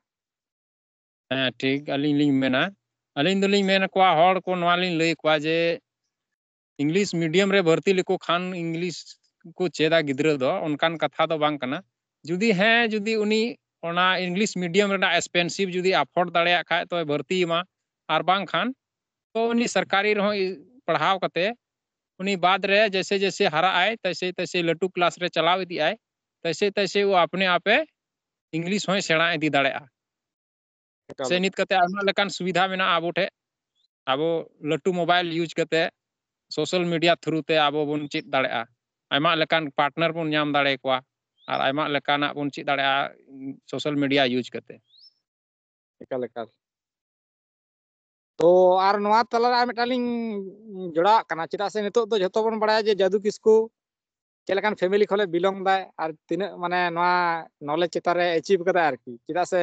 ᱦᱮᱸ, ᱴᱷᱤᱠ, ᱟᱹᱞᱤᱧ ᱞᱤᱧ ᱢᱮᱱᱟ, ᱟᱹᱞᱤᱧ ᱫᱚᱞᱤᱧ ᱢᱮᱱ ᱟᱠᱚᱣᱟ, ᱦᱚᱲ ᱠᱚ ᱱᱚᱣᱟ ᱞᱤᱧ ᱞᱟᱹᱭ ᱟᱠᱚᱣᱟ ᱡᱮ ᱤᱝᱞᱤᱥ ᱢᱤᱰᱤᱭᱟᱢ ᱨᱮ ᱵᱷᱚᱨᱛᱤ ᱞᱮᱠᱚ ᱠᱷᱟᱱ ᱤᱝᱞᱤᱥ ᱠᱚ ᱪᱮᱫᱟ ᱜᱤᱫᱽᱨᱟᱹ ᱫᱚ, ᱚᱱᱠᱟᱱ ᱠᱟᱛᱷᱟ ᱫᱚ ᱵᱟᱝ ᱠᱟᱱᱟ᱾ ᱡᱩᱫᱤ ᱦᱮᱸ, ᱡᱩᱫᱤ ᱩᱱᱤ ᱚᱱᱟ ᱤᱝᱞᱤᱥ ᱢᱤᱰᱤᱭᱟᱢ ᱨᱮᱱᱟᱜ ᱮᱠᱥᱯᱮᱱᱥᱤᱵᱷ ᱡᱩᱫᱤ ᱟᱯᱷᱳᱨᱰ ᱫᱟᱲᱮᱭᱟᱜ ᱠᱷᱟᱡ ᱛᱚ ᱵᱷᱚᱨᱛᱤᱭᱮᱢᱟ, ᱟᱨ ᱵᱟᱝᱠᱷᱟᱱ ᱛᱚ ᱩᱱᱤ ᱥᱚᱨᱠᱟᱨᱤ ᱨᱮᱦᱚᱸ ᱯᱟᱲᱦᱟᱣ ᱠᱟᱛᱮ ᱩᱱᱤ ᱵᱟᱫᱽ ᱨᱮ ᱡᱮᱭᱥᱮ ᱡᱮᱭᱥᱮ ᱦᱟᱨᱟᱜ ᱟᱭ, ᱛᱮᱭᱥᱮ ᱛᱮᱭᱥᱮ ᱞᱟᱹᱴᱩ ᱠᱞᱟᱥ ᱨᱮ ᱪᱟᱞᱟᱣ ᱤᱫᱤᱜ ᱟᱭ, ᱛᱮᱭᱥᱮ ᱛᱮᱭᱥᱮ ᱩᱱᱤ ᱟᱯᱱᱮ ᱟᱯᱮ ᱤᱝᱞᱤᱥ ᱦᱚᱸᱭ ᱥᱮᱬᱟ ᱤᱫᱤ ᱫᱟᱲᱮᱭᱟᱜᱼᱟ᱾ ᱮᱠᱟᱞ᱾ ᱥᱮ ᱱᱤᱛ ᱠᱟᱛᱮ ᱟᱭᱢᱟ ᱞᱮᱠᱟᱱ ᱥᱩᱵᱤᱫᱷᱟ ᱢᱮᱱᱟᱜᱼᱟ ᱟᱵᱚ ᱴᱷᱮᱱ᱾ ᱟᱵᱚ ᱞᱟᱹᱴᱩ ᱢᱳᱵᱟᱭᱤᱞ ᱤᱭᱩᱡᱽ ᱠᱟᱛᱮ ᱥᱳᱥᱟᱞ ᱢᱤᱰᱤᱭᱟ ᱛᱷᱨᱩ ᱛᱮ ᱟᱵᱚ ᱵᱚᱱ ᱪᱮᱫ ᱫᱟᱲᱮᱭᱟᱜᱼᱟ, ᱟᱭᱢᱟ ᱞᱮᱠᱟᱱ ᱯᱟᱨᱴᱱᱟᱨ ᱵᱚᱱ ᱧᱟᱢ ᱫᱟᱲᱮᱭᱟᱠᱚᱣᱟ, ᱟᱨ ᱟᱭᱢᱟ ᱞᱮᱠᱟᱱᱟᱜ ᱵᱚᱱ ᱪᱮᱫ ᱫᱟᱲᱮᱭᱟᱜᱼᱟ ᱥᱳᱥᱟᱞ ᱢᱤᱰᱤᱭᱟ ᱤᱭᱩᱡᱽ ᱠᱟᱛᱮ᱾ ᱮᱠᱟᱞ ᱮᱠᱟᱞ᱾ ᱛᱚ ᱟᱨ ᱱᱚᱣᱟ ᱛᱟᱞᱟᱨᱮ ᱟᱨ ᱢᱤᱫᱴᱟᱝ ᱞᱤᱧ ᱡᱚᱲᱟᱣᱟᱜ ᱠᱟᱱᱟ, ᱪᱮᱫᱟᱜ ᱥᱮ ᱱᱤᱛᱚᱜ ᱫᱚ ᱡᱷᱚᱛᱚ ᱵᱚᱱ ᱵᱟᱲᱟᱭᱟ ᱡᱮ ᱡᱟᱫᱩ ᱠᱤᱥᱠᱩ ᱪᱮᱫ ᱞᱮᱠᱟᱱ ᱯᱷᱮᱢᱮᱞᱤ ᱠᱷᱚᱱᱮ ᱵᱤᱞᱚᱝ ᱫᱟᱭ ᱟᱨ ᱛᱤᱱᱟᱹᱜ ᱢᱟᱱᱮ ᱱᱚᱣᱟ ᱱᱚᱞᱮᱡᱽ ᱪᱮᱛᱟᱱ ᱨᱮ ᱮᱪᱤᱵᱷ ᱠᱟᱫᱟᱭ ᱟᱨᱠᱤ᱾ ᱪᱮᱫᱟᱜ ᱥᱮ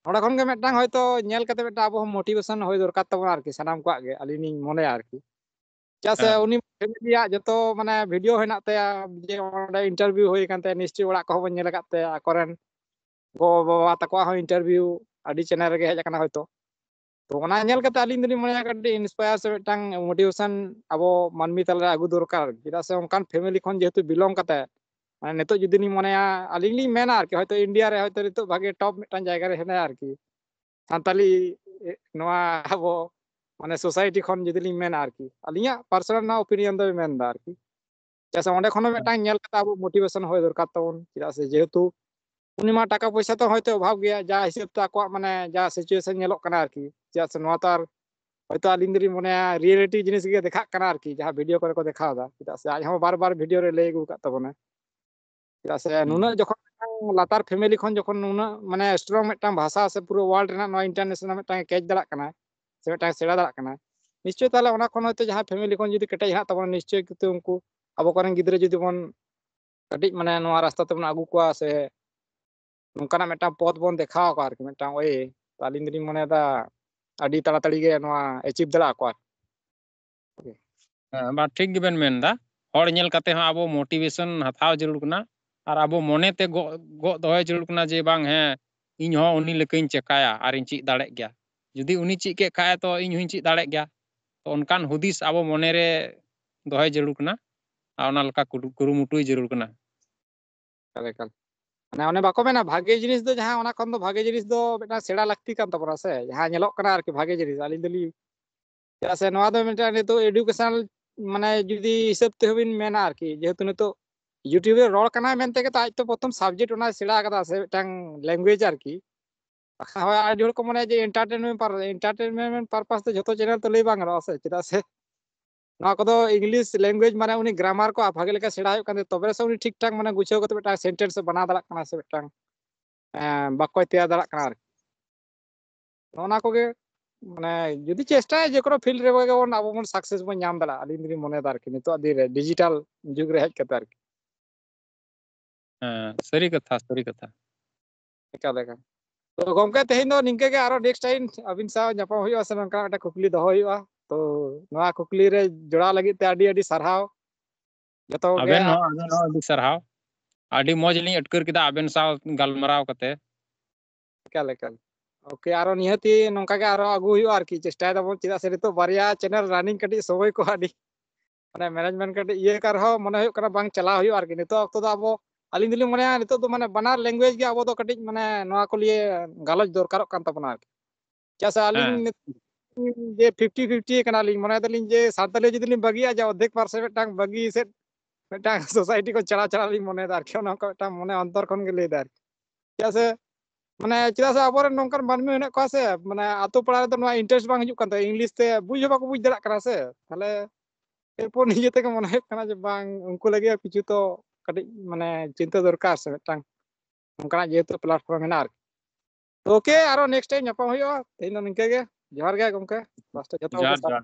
ᱱᱚᱸᱰᱮ ᱠᱷᱚᱱ ᱜᱮ ᱢᱤᱫᱴᱟᱝ ᱦᱚᱭᱛᱳ ᱧᱮᱞ ᱠᱟᱛᱮ ᱢᱤᱫᱴᱟᱝ ᱟᱵᱚ ᱦᱚᱸ ᱢᱳᱴᱤᱵᱷᱮᱥᱚᱱ ᱦᱩᱭ ᱫᱚᱨᱠᱟᱨ ᱛᱟᱵᱚᱱᱟ ᱟᱨᱠᱤ, ᱥᱟᱱᱟᱢ ᱠᱚᱣᱟᱜ ᱜᱮ ᱟᱹᱞᱤᱧ ᱞᱤᱧ ᱢᱚᱱᱮᱭᱟ ᱟᱨᱠᱤ᱾ ᱪᱮᱫᱟᱜ ᱥᱮ ᱦᱮᱸ᱾ ᱩᱱᱤ ᱯᱷᱮᱢᱮᱞᱤᱭᱟᱜ ᱡᱚᱛᱚ ᱢᱟᱱᱮ ᱵᱷᱤᱰᱤᱭᱳ ᱦᱮᱱᱟᱜ ᱛᱟᱭᱟ, ᱡᱮ ᱚᱸᱰᱮ ᱤᱱᱴᱟᱨᱵᱷᱤᱭᱩ ᱦᱩᱭ ᱟᱠᱟᱱ ᱛᱟᱭᱟ, ᱱᱤᱥᱪᱚᱭ ᱚᱲᱟᱜ ᱠᱚᱦᱚᱸ ᱵᱚᱱ ᱧᱮᱞ ᱟᱠᱟᱫ ᱛᱟᱭᱟ, ᱟᱠᱚᱨᱮᱱ ᱜᱚ ᱵᱟᱵᱟ ᱛᱟᱠᱚᱣᱟᱜ ᱦᱚᱸ ᱤᱱᱴᱟᱨᱵᱷᱤᱭᱩ ᱟᱹᱰᱤ ᱪᱮᱱᱮᱞ ᱨᱮᱜᱮ ᱦᱮᱡ ᱟᱠᱟᱱᱟ ᱦᱚᱭᱛᱳ᱾ ᱛᱚ ᱚᱱᱟ ᱧᱮᱞ ᱠᱟᱛᱮ ᱟᱹᱞᱤᱧ ᱫᱚᱞᱤᱧ ᱢᱚᱱᱮᱭᱟ ᱠᱟᱹᱴᱤᱡ ᱤᱱᱥᱯᱟᱭᱟᱨ ᱥᱮ ᱢᱤᱫᱴᱟᱝ ᱢᱳᱴᱤᱵᱷᱮᱥᱚᱱ ᱟᱵᱚ ᱢᱟᱹᱱᱢᱤ ᱛᱟᱞᱟᱨᱮ ᱟᱹᱜᱩ ᱫᱚᱨᱠᱟᱨ, ᱪᱮᱫᱟᱜ ᱥᱮ ᱚᱱᱠᱟᱱ ᱯᱷᱮᱢᱮᱞᱤ ᱠᱷᱚᱱ ᱡᱮᱦᱮᱛᱩ ᱵᱤᱞᱚᱝ ᱠᱟᱛᱮ ᱢᱟᱱᱮ ᱱᱤᱛᱚᱜ ᱡᱩᱫᱤ ᱞᱤᱧ ᱢᱚᱱᱮᱭᱟ, ᱟᱹᱞᱤᱧ ᱞᱤᱧ ᱢᱮᱱᱟ ᱟᱨᱠᱤ, ᱦᱚᱭᱛᱳ ᱤᱱᱰᱤᱭᱟ ᱨᱮ ᱦᱚᱭᱛᱳ ᱱᱤᱛᱚᱜ ᱵᱷᱟᱜᱮ ᱴᱚᱯ ᱢᱤᱫᱴᱟᱝ ᱡᱟᱭᱜᱟ ᱨᱮ ᱦᱮᱱᱟᱭᱟ ᱟᱨᱠᱤ, ᱥᱟᱱᱛᱟᱞᱤ, ᱮ, ᱱᱚᱣᱟ ᱟᱵᱚ ᱢᱟᱱᱮ ᱥᱳᱥᱟᱭᱴᱤ ᱠᱷᱚᱱ ᱡᱩᱫᱤ ᱞᱤᱧ ᱢᱮᱱᱟ ᱟᱨᱠᱤ, ᱟᱹᱞᱤᱧᱟᱜ ᱯᱟᱨᱥᱚᱱᱟᱞ ᱱᱚᱣᱟ ᱳᱯᱤᱱᱤᱭᱚᱱ ᱫᱚ ᱢᱮᱱᱫᱟ ᱟᱨᱠᱤ᱾ ᱪᱮᱫᱟᱜ ᱥᱮ ᱚᱸᱰᱮ ᱠᱷᱚᱱ ᱦᱚᱸ ᱢᱤᱫᱴᱟᱝ ᱧᱮᱞ ᱠᱟᱛᱮ ᱟᱵᱚ ᱢᱳᱴᱤᱵᱷᱮᱥᱚᱱ ᱦᱩᱭ ᱫᱚᱨᱠᱟᱨ ᱛᱟᱵᱚᱱ, ᱪᱮᱫᱟᱜ ᱥᱮ ᱡᱮᱦᱮᱛᱩ ᱩᱱᱤ ᱢᱟ ᱴᱟᱠᱟ ᱯᱚᱭᱥᱟ ᱛᱮ ᱦᱚᱭᱛᱳ ᱚᱵᱷᱟᱵ ᱜᱮᱭᱟ, ᱡᱟ ᱦᱤᱥᱟᱹᱵ ᱛᱮ ᱟᱠᱚᱣᱟᱜ ᱢᱟᱱᱮ ᱡᱟ ᱥᱤᱪᱩᱭᱮᱥᱚᱱ ᱧᱮᱞᱚᱜ ᱠᱟᱱᱟ ᱟᱨᱠᱤ, ᱪᱮᱫᱟᱜ ᱥᱮ ᱱᱚᱣᱟ ᱛᱚ ᱟᱨ ᱦᱚᱭᱛᱳ ᱟᱹᱞᱤᱧ ᱫᱚᱞᱤᱧ ᱢᱚᱱᱮᱭᱟ ᱨᱤᱭᱮᱞᱤᱴᱤ ᱡᱤᱱᱤᱥ ᱜᱮ ᱫᱮᱠᱷᱟᱜ ᱠᱟᱱᱟ ᱟᱨᱠᱤ, ᱡᱟᱦᱟᱸ ᱵᱷᱤᱰᱤᱭᱳ ᱠᱚᱨᱮ ᱠᱚ ᱫᱮᱠᱷᱟᱣ ᱮᱫᱟ, ᱪᱮᱫᱟᱜ ᱥᱮ ᱟᱡ ᱦᱚᱸ ᱵᱟᱨ ᱵᱟᱨ ᱵᱷᱤᱰᱤᱭᱳ ᱨᱮ ᱞᱟᱹᱭ ᱟᱹᱜᱩ ᱟᱠᱟᱫ ᱛᱟᱵᱚᱱᱟ᱾ ᱪᱮᱫᱟᱜ ᱥᱮ ᱦᱩᱸ᱾ ᱱᱩᱱᱟᱹᱜ ᱡᱚᱠᱷᱚᱱ ᱢᱤᱫᱴᱟᱝ ᱞᱟᱛᱟᱨ ᱯᱷᱮᱢᱮᱞᱤ ᱠᱷᱚᱱ ᱡᱚᱠᱷᱚᱱ ᱱᱩᱱᱟᱹᱜ ᱢᱟᱱᱮ ᱥᱴᱨᱚᱝ ᱢᱤᱫᱴᱟᱝ ᱵᱷᱟᱥᱟ ᱥᱮ ᱯᱩᱨᱟᱹ ᱣᱟᱨᱞᱰ ᱨᱮᱱᱟᱜ ᱱᱚᱣᱟ ᱤᱱᱴᱟᱨᱱᱮᱥᱱᱟᱞ ᱢᱤᱫᱴᱟᱝ ᱠᱮᱪ ᱫᱟᱲᱮᱭᱟᱜ ᱠᱟᱱᱟ ᱥᱮ ᱢᱤᱫᱴᱟᱝ ᱥᱮᱬᱟ ᱫᱟᱲᱮᱭᱟᱜ ᱠᱟᱱᱟ, ᱱᱤᱥᱪᱚᱭ ᱛᱟᱦᱚᱞᱮ ᱚᱱᱟ ᱠᱷᱚᱱ ᱦᱚᱭᱛᱳ ᱡᱟᱦᱟᱸ ᱯᱷᱮᱢᱮᱞᱤ ᱠᱷᱚᱱ ᱡᱩᱫᱤ ᱠᱮᱴᱮᱡ ᱦᱮᱱᱟᱜ ᱛᱟᱵᱚᱱᱟ, ᱱᱤᱥᱪᱚᱭ ᱠᱤᱱᱛᱩ ᱩᱱᱠᱩ ᱟᱵᱚ ᱠᱚᱨᱮᱱ ᱜᱤᱫᱽᱨᱟᱹ ᱡᱩᱫᱤ ᱵᱚᱱ ᱠᱟᱹᱴᱤᱡ ᱢᱟᱱᱮ ᱱᱚᱣᱟ ᱨᱟᱥᱛᱟ ᱛᱮᱵᱚᱱ ᱟᱹᱜᱩ ᱠᱚᱣᱟ ᱥᱮ ᱱᱚᱝᱠᱟᱱᱟᱜ ᱢᱤᱫᱴᱟᱝ ᱯᱚᱫ ᱵᱚᱱ ᱫᱮᱠᱷᱟᱣ ᱟᱠᱚᱣᱟ ᱟᱨᱠᱤ, ᱢᱤᱫᱴᱟᱝ ᱳᱭ, ᱛᱚ ᱟᱹᱞᱤᱧ ᱫᱚᱞᱤᱧ ᱢᱚᱱᱮᱭᱮᱫᱟ ᱟᱹᱰᱤ ᱛᱟᱲᱟᱛᱟᱲᱤ ᱜᱮ ᱱᱚᱣᱟ ᱮᱪᱤᱵᱷ ᱫᱟᱲᱮᱭᱟᱜ ᱟᱠᱚ ᱟᱨᱠᱤ᱾ ᱦᱮᱸ, ᱵᱟ, ᱴᱷᱤᱠ ᱜᱮᱵᱮᱱ ᱢᱮᱱᱫᱟ᱾ ᱦᱚᱲ ᱧᱮᱞ ᱠᱟᱛᱮ ᱦᱚᱸ ᱟᱵᱚ ᱢᱳᱴᱤᱵᱷᱮᱥᱚᱱ ᱦᱟᱛᱟᱣ ᱡᱟᱹᱨᱩᱲ ᱠᱟᱱᱟ ᱟᱨ ᱟᱵᱚ ᱢᱚᱱᱮᱛᱮ ᱜᱚᱜ ᱜᱚᱜ ᱫᱚᱦᱚᱭ ᱡᱟᱹᱨᱩᱲ ᱠᱟᱱᱟ ᱡᱮ ᱵᱟᱝ, ᱦᱮᱸ, ᱤᱧ ᱦᱚᱸ ᱩᱱᱤ ᱞᱮᱠᱟᱧ ᱪᱮᱠᱟᱭᱟ ᱟᱨᱤᱧ ᱪᱮᱫ ᱫᱟᱲᱮᱜ ᱜᱮᱭᱟ᱾ ᱡᱩᱫᱤ ᱩᱱᱤ ᱪᱮᱫ ᱠᱮᱫ ᱠᱷᱟᱡ ᱛᱚ ᱤᱧ ᱦᱚᱸᱧ ᱪᱮᱫ ᱫᱟᱲᱮᱜ ᱜᱮᱭᱟ᱾ ᱛᱚ ᱚᱱᱠᱟᱱ ᱦᱩᱫᱤᱥ ᱟᱵᱚ ᱢᱚᱱᱮᱨᱮ ᱫᱚᱦᱚᱭ ᱡᱟᱹᱨᱩᱲ ᱠᱟᱱᱟ ᱟᱨ ᱚᱱᱟ ᱞᱮᱠᱟ ᱠᱩᱨᱩ- ᱠᱩᱨᱩᱢᱩᱴᱩᱭ ᱡᱟᱹᱨᱩᱲ ᱠᱟᱱᱟ᱾ ᱮᱠᱟᱞ, ᱮᱠᱟᱞ᱾ ᱢᱟᱱᱮ ᱚᱱᱮ ᱵᱟᱠᱚ ᱢᱮᱱᱟ ᱵᱷᱟᱜᱮ ᱡᱤᱱᱤᱥ ᱫᱚ ᱡᱟᱦᱟᱸ, ᱚᱱᱟ ᱠᱷᱚᱱ ᱫᱚ ᱵᱷᱟᱜᱮ ᱡᱤᱱᱤᱥ ᱫᱚ ᱢᱤᱫᱴᱟᱝ ᱥᱮᱬᱟ ᱞᱟᱹᱠᱛᱤ ᱠᱟᱱ ᱛᱟᱵᱚᱱᱟ ᱥᱮ, ᱡᱟᱦᱟᱸ ᱧᱮᱞᱚᱜ ᱠᱟᱱᱟ ᱟᱨᱠᱤ ᱵᱷᱟᱜᱮ ᱡᱤᱱᱤᱥ, ᱟᱹᱞᱤᱧ ᱫᱚᱞᱤᱧ, ᱪᱮᱫᱟᱜ ᱥᱮ ᱱᱚᱣᱟ ᱫᱚ ᱢᱤᱫᱴᱟᱝ ᱱᱤᱛᱚᱜ ᱮᱰᱩᱠᱮᱥᱚᱱᱟᱞ ᱢᱟᱱᱮ ᱡᱩᱫᱤ ᱦᱤᱥᱟᱹᱵ ᱛᱮᱦᱚᱸ ᱵᱤᱱ ᱢᱮᱱᱟ ᱟᱨᱠᱤ, ᱡᱮᱦᱮᱛᱩ ᱱᱤᱛᱚᱜ ᱭᱩᱴᱤᱭᱩᱵᱽ ᱨᱮ ᱨᱚᱲ ᱠᱟᱱᱟᱭ ᱢᱮᱱᱛᱮ ᱜᱮ ᱛᱚ ᱟᱡ ᱛᱚ ᱯᱨᱚᱛᱷᱚᱢ ᱥᱟᱵᱡᱮᱠᱴ ᱚᱱᱟᱭ ᱥᱮᱬᱟ ᱟᱠᱟᱫᱟ ᱥᱮ ᱢᱤᱫᱴᱟᱝ ᱞᱮᱝᱜᱩᱭᱮᱡᱽ ᱟᱨᱠᱤ᱾ ᱵᱟᱠᱷᱟᱱ ᱦᱳᱭ ᱟᱹᱰᱤ ᱦᱚᱲ ᱠᱚ ᱢᱚᱱᱮᱭᱟ ᱡᱮ ᱮᱱᱴᱟᱨᱴᱮᱱᱢᱮᱱᱴ ᱯᱟᱨ- ᱮᱱᱴᱟᱨᱴᱮᱱᱢᱮᱱᱴ ᱯᱟᱨᱯᱟᱥ ᱛᱮ ᱡᱷᱚᱛᱚ ᱪᱮᱱᱮᱞ ᱛᱚ ᱞᱟᱹᱭ ᱵᱟᱝ ᱜᱟᱱᱚᱜᱼᱟ ᱥᱮ, ᱪᱮᱫᱟᱜ ᱥᱮ ᱱᱚᱣᱟ ᱠᱚᱫᱚ ᱤᱝᱞᱤᱥ ᱞᱮᱝᱜᱩᱭᱮᱡᱽ ᱢᱟᱱᱮ ᱩᱱᱤ ᱜᱨᱟᱢᱟᱨ ᱠᱚ ᱵᱷᱟᱜᱮ ᱞᱮᱠᱟ ᱥᱮᱬᱟ ᱦᱩᱭᱩᱜ ᱠᱟᱱ ᱛᱟᱭᱟ, ᱛᱚᱵᱮ ᱥᱮ ᱩᱱᱤ ᱴᱷᱤᱠ ᱴᱷᱟᱠ ᱢᱟᱱᱮ ᱜᱩᱪᱷᱟᱹᱣ ᱠᱟᱛᱮ ᱢᱤᱫᱴᱟᱝ ᱥᱮᱱᱴᱮᱱᱥ ᱮ ᱵᱮᱱᱟᱣ ᱫᱟᱲᱮᱭᱟᱜ ᱠᱟᱱᱟ ᱥᱮ ᱢᱤᱫᱴᱟᱝ, ᱮᱸ, ᱵᱟᱠᱚᱭ ᱛᱮᱭᱟᱨ ᱫᱟᱲᱮᱭᱟᱜ ᱠᱟᱱᱟ ᱟᱨᱠᱤ᱾ ᱱᱚᱜᱼᱚ ᱱᱚᱣᱟ ᱠᱚᱜᱮ ᱢᱟᱱᱮ ᱡᱩᱫᱤ ᱪᱮᱥᱴᱟᱭᱟ ᱡᱮ ᱠᱳᱱᱳ ᱯᱷᱤᱞᱰ ᱨᱮ ᱵᱚᱱ ᱟᱵᱚ ᱵᱚᱱ ᱥᱟᱠᱥᱮᱥ ᱵᱚᱱ ᱧᱟᱢ ᱫᱟᱲᱮᱭᱟᱜᱼᱟ, ᱟᱹᱞᱤᱧ ᱫᱚᱞᱤᱧ ᱢᱚᱱᱮᱭᱮᱫᱟ ᱟᱨᱠᱤ, ᱱᱤᱛᱚᱜ ᱫᱤᱱ ᱨᱮ ᱰᱤᱡᱤᱴᱟᱞ ᱡᱩᱜᱽ ᱨᱮ ᱦᱮᱡ ᱠᱟᱛᱮ ᱟᱨᱠᱤ᱾ ᱦᱮᱸ, ᱥᱟᱹᱨᱤ ᱠᱟᱛᱷᱟ, ᱥᱟᱹᱨᱤ ᱠᱟᱛᱷᱟ᱾ ᱮᱠᱟᱞ, ᱮᱠᱟᱞ᱾ ᱛᱚ ᱜᱚᱢᱠᱮ, ᱛᱮᱦᱮᱧ ᱫᱚ ᱱᱤᱝᱠᱟᱹ ᱜᱮ, ᱟᱨᱚ ᱱᱮᱠᱥᱴ ᱴᱟᱭᱤᱢ ᱟᱹᱵᱤᱱ ᱥᱟᱶ ᱧᱟᱯᱟᱢ ᱦᱩᱭᱩᱜᱼᱟ ᱥᱮ ᱱᱚᱝᱠᱟ ᱢᱤᱫᱴᱟᱝ ᱠᱩᱠᱞᱤ ᱫᱚᱦᱚ ᱦᱩᱭᱩᱜᱼᱟ᱾ ᱛᱚ ᱱᱚᱣᱟ ᱠᱩᱠᱞᱤ ᱨᱮ ᱡᱚᱲᱟᱣ ᱞᱟᱹᱜᱤᱫ ᱛᱮ ᱟᱹᱰᱤ ᱟᱹᱰᱤ ᱥᱟᱨᱦᱟᱣ᱾ ᱡᱚᱛᱚ ᱜᱮ ᱟᱵᱮᱱ ᱦᱚᱸ, ᱟᱵᱮᱱ ᱦᱚᱸ ᱟᱹᱰᱤ ᱥᱟᱨᱦᱟᱣ᱾ ᱟᱹᱰᱤ ᱢᱚᱡᱽ ᱞᱤᱧ ᱟᱴᱠᱟᱨ ᱠᱮᱫᱟ ᱟᱵᱮᱱ ᱥᱟᱶ ᱜᱟᱞᱢᱟᱨᱟᱣ ᱠᱟᱛᱮ᱾ ᱮᱠᱟᱞ, ᱮᱠᱟᱞ᱾ ᱳᱠᱮ, ᱟᱨᱚ ᱱᱤᱦᱟᱹᱛᱤ ᱱᱚᱝᱠᱟ ᱜᱮ ᱟᱨᱚ ᱟᱹᱜᱩ ᱦᱩᱭᱩᱜᱼᱟ ᱟᱨᱠᱤ, ᱪᱮᱥᱴᱟᱭ ᱫᱟᱵᱚᱱ, ᱪᱮᱫᱟᱜ ᱥᱮ ᱱᱤᱛᱚᱜ ᱵᱟᱨᱭᱟ ᱪᱮᱱᱮᱞ ᱨᱟᱱᱤᱝ ᱠᱟᱹᱴᱤᱡ ᱥᱚᱢᱚᱭ ᱠᱚ ᱟᱹᱰᱤ ᱢᱟᱱᱮ ᱢᱮᱱᱮᱡᱽᱢᱮᱱᱴ ᱠᱟᱹᱴᱤᱡ ᱤᱭᱟᱹ ᱠᱟᱱ ᱨᱮᱦᱚᱸ ᱢᱚᱱᱮ ᱦᱩᱭᱩᱜ ᱠᱟᱱᱟ ᱵᱟᱝ ᱪᱟᱞᱟᱣ ᱦᱩᱭᱩᱜᱼᱟ ᱟᱨᱠᱤ᱾ ᱱᱤᱛᱚᱜ ᱚᱠᱛᱚ ᱫᱚ ᱟᱵᱚ, ᱟᱹᱞᱤᱧ ᱫᱚᱞᱤᱧ ᱢᱚᱱᱮᱭᱟ ᱱᱤᱛᱚᱜ ᱫᱚ ᱢᱟᱱᱮ ᱵᱟᱱᱟᱨ ᱞᱮᱝᱜᱩᱭᱮᱡᱽ ᱜᱮ ᱟᱵᱚ ᱫᱚ ᱠᱟᱹᱴᱤᱡ ᱢᱟᱱᱮ ᱱᱚᱣᱟ ᱠᱚ ᱞᱤᱭᱮ ᱜᱟᱞᱚᱪ ᱫᱚᱨᱠᱟᱨᱚᱜ ᱠᱟᱱ ᱛᱟᱵᱚᱱᱟ ᱟᱨᱠᱤ᱾ ᱪᱮᱫᱟᱜ ᱥᱮ ᱟᱹᱞᱤᱧ ᱦᱮᱸ᱾ ᱱᱤᱛ-, ᱡᱮ ᱯᱷᱤᱯᱴᱤ ᱯᱷᱤᱯᱴᱤ ᱠᱟᱱᱟᱞᱤᱧ, ᱢᱚᱱᱮ ᱫᱟᱞᱤᱧ ᱡᱮ ᱥᱟᱱᱛᱟᱞᱤ ᱡᱩᱫᱤ ᱞᱤᱧ ᱵᱟᱹᱜᱤᱭᱟ, ᱡᱮ ᱚᱨᱫᱷᱮᱠ ᱯᱟᱹᱨᱥᱤ ᱢᱤᱫᱴᱟᱝ ᱵᱟᱹᱜᱤ ᱥᱮᱫ ᱢᱤᱫᱴᱟᱝ ᱥᱳᱥᱟᱭᱴᱤ ᱠᱚ ᱪᱟᱞᱟᱣ ᱪᱟᱞᱟᱣ ᱞᱤᱧ ᱢᱚᱱᱮᱭᱮᱫᱟ ᱟᱨᱠᱤ, ᱚᱱᱟ ᱚᱱᱠᱟ ᱢᱤᱫᱴᱟᱝ ᱢᱚᱱᱮ ᱚᱱᱛᱚᱨ ᱠᱷᱚᱱ ᱜᱮ ᱞᱟᱹᱭᱫᱟ ᱟᱨᱠᱤ᱾ ᱪᱮᱫᱟᱜ ᱥᱮ ᱢᱟᱱᱮ ᱪᱮᱫᱟᱜ ᱥᱮ ᱟᱵᱚᱨᱮᱱ ᱱᱚᱝᱠᱟᱱ ᱢᱟᱹᱱᱢᱤ ᱢᱮᱱᱟᱜ ᱠᱚᱣᱟ ᱥᱮ, ᱢᱟᱱᱮ ᱟᱛᱳ ᱯᱟᱲᱟ ᱨᱮᱫᱚ ᱱᱚᱣᱟ ᱤᱱᱴᱟᱨᱮᱥᱴ ᱵᱟᱝ ᱦᱤᱡᱩᱜ ᱠᱟᱱ ᱛᱟᱭᱟ, ᱤᱝᱞᱤᱥ ᱛᱮ ᱵᱩᱡᱽ ᱦᱚᱸ ᱵᱟᱠᱚ ᱵᱩᱡᱽ ᱫᱟᱲᱮᱭᱟᱜ ᱠᱟᱱᱟ ᱥᱮ᱾ ᱛᱟᱦᱞᱮ ᱮᱨᱯᱚᱨ ᱱᱤᱡᱮ ᱛᱮᱜᱮ ᱢᱚᱱᱮ ᱦᱩᱭᱩᱜ ᱠᱟᱱᱟ ᱡᱮ ᱵᱟᱝ, ᱩᱱᱠᱩ ᱞᱟᱹᱜᱤᱫ ᱦᱚᱸ ᱠᱤᱪᱷᱩ ᱛᱚ ᱠᱟᱹᱴᱤᱡ ᱢᱟᱱᱮ ᱪᱤᱱᱛᱟᱹ ᱫᱚᱨᱠᱟᱨ ᱥᱮ ᱢᱤᱫᱴᱟᱝ, ᱚᱱᱠᱟᱱᱟᱜ ᱡᱮᱦᱮᱛᱩ ᱯᱞᱟᱴᱯᱷᱚᱨᱢ ᱢᱮᱱᱟᱜᱼᱟ ᱟᱨᱠᱤ᱾ ᱛᱚ ᱳᱠᱮ, ᱟᱨᱚ ᱱᱮᱠᱥᱴ ᱴᱟᱭᱤᱢ ᱧᱟᱯᱟᱢ ᱦᱩᱭᱩᱜᱼᱟ᱾ ᱛᱮᱦᱮᱧ ᱫᱚ ᱱᱤᱝᱠᱟᱹ ᱜᱮ᱾ ᱡᱚᱦᱟᱨ ᱜᱮ ᱜᱚᱢᱠᱮ, ᱞᱟᱥᱴ ᱡᱚᱛᱚ ᱦᱚᱲ ᱜᱮ ᱡᱚᱦᱟᱨ, ᱥᱟᱨᱦᱟᱣ᱾ ᱡᱚᱦᱟᱨ᱾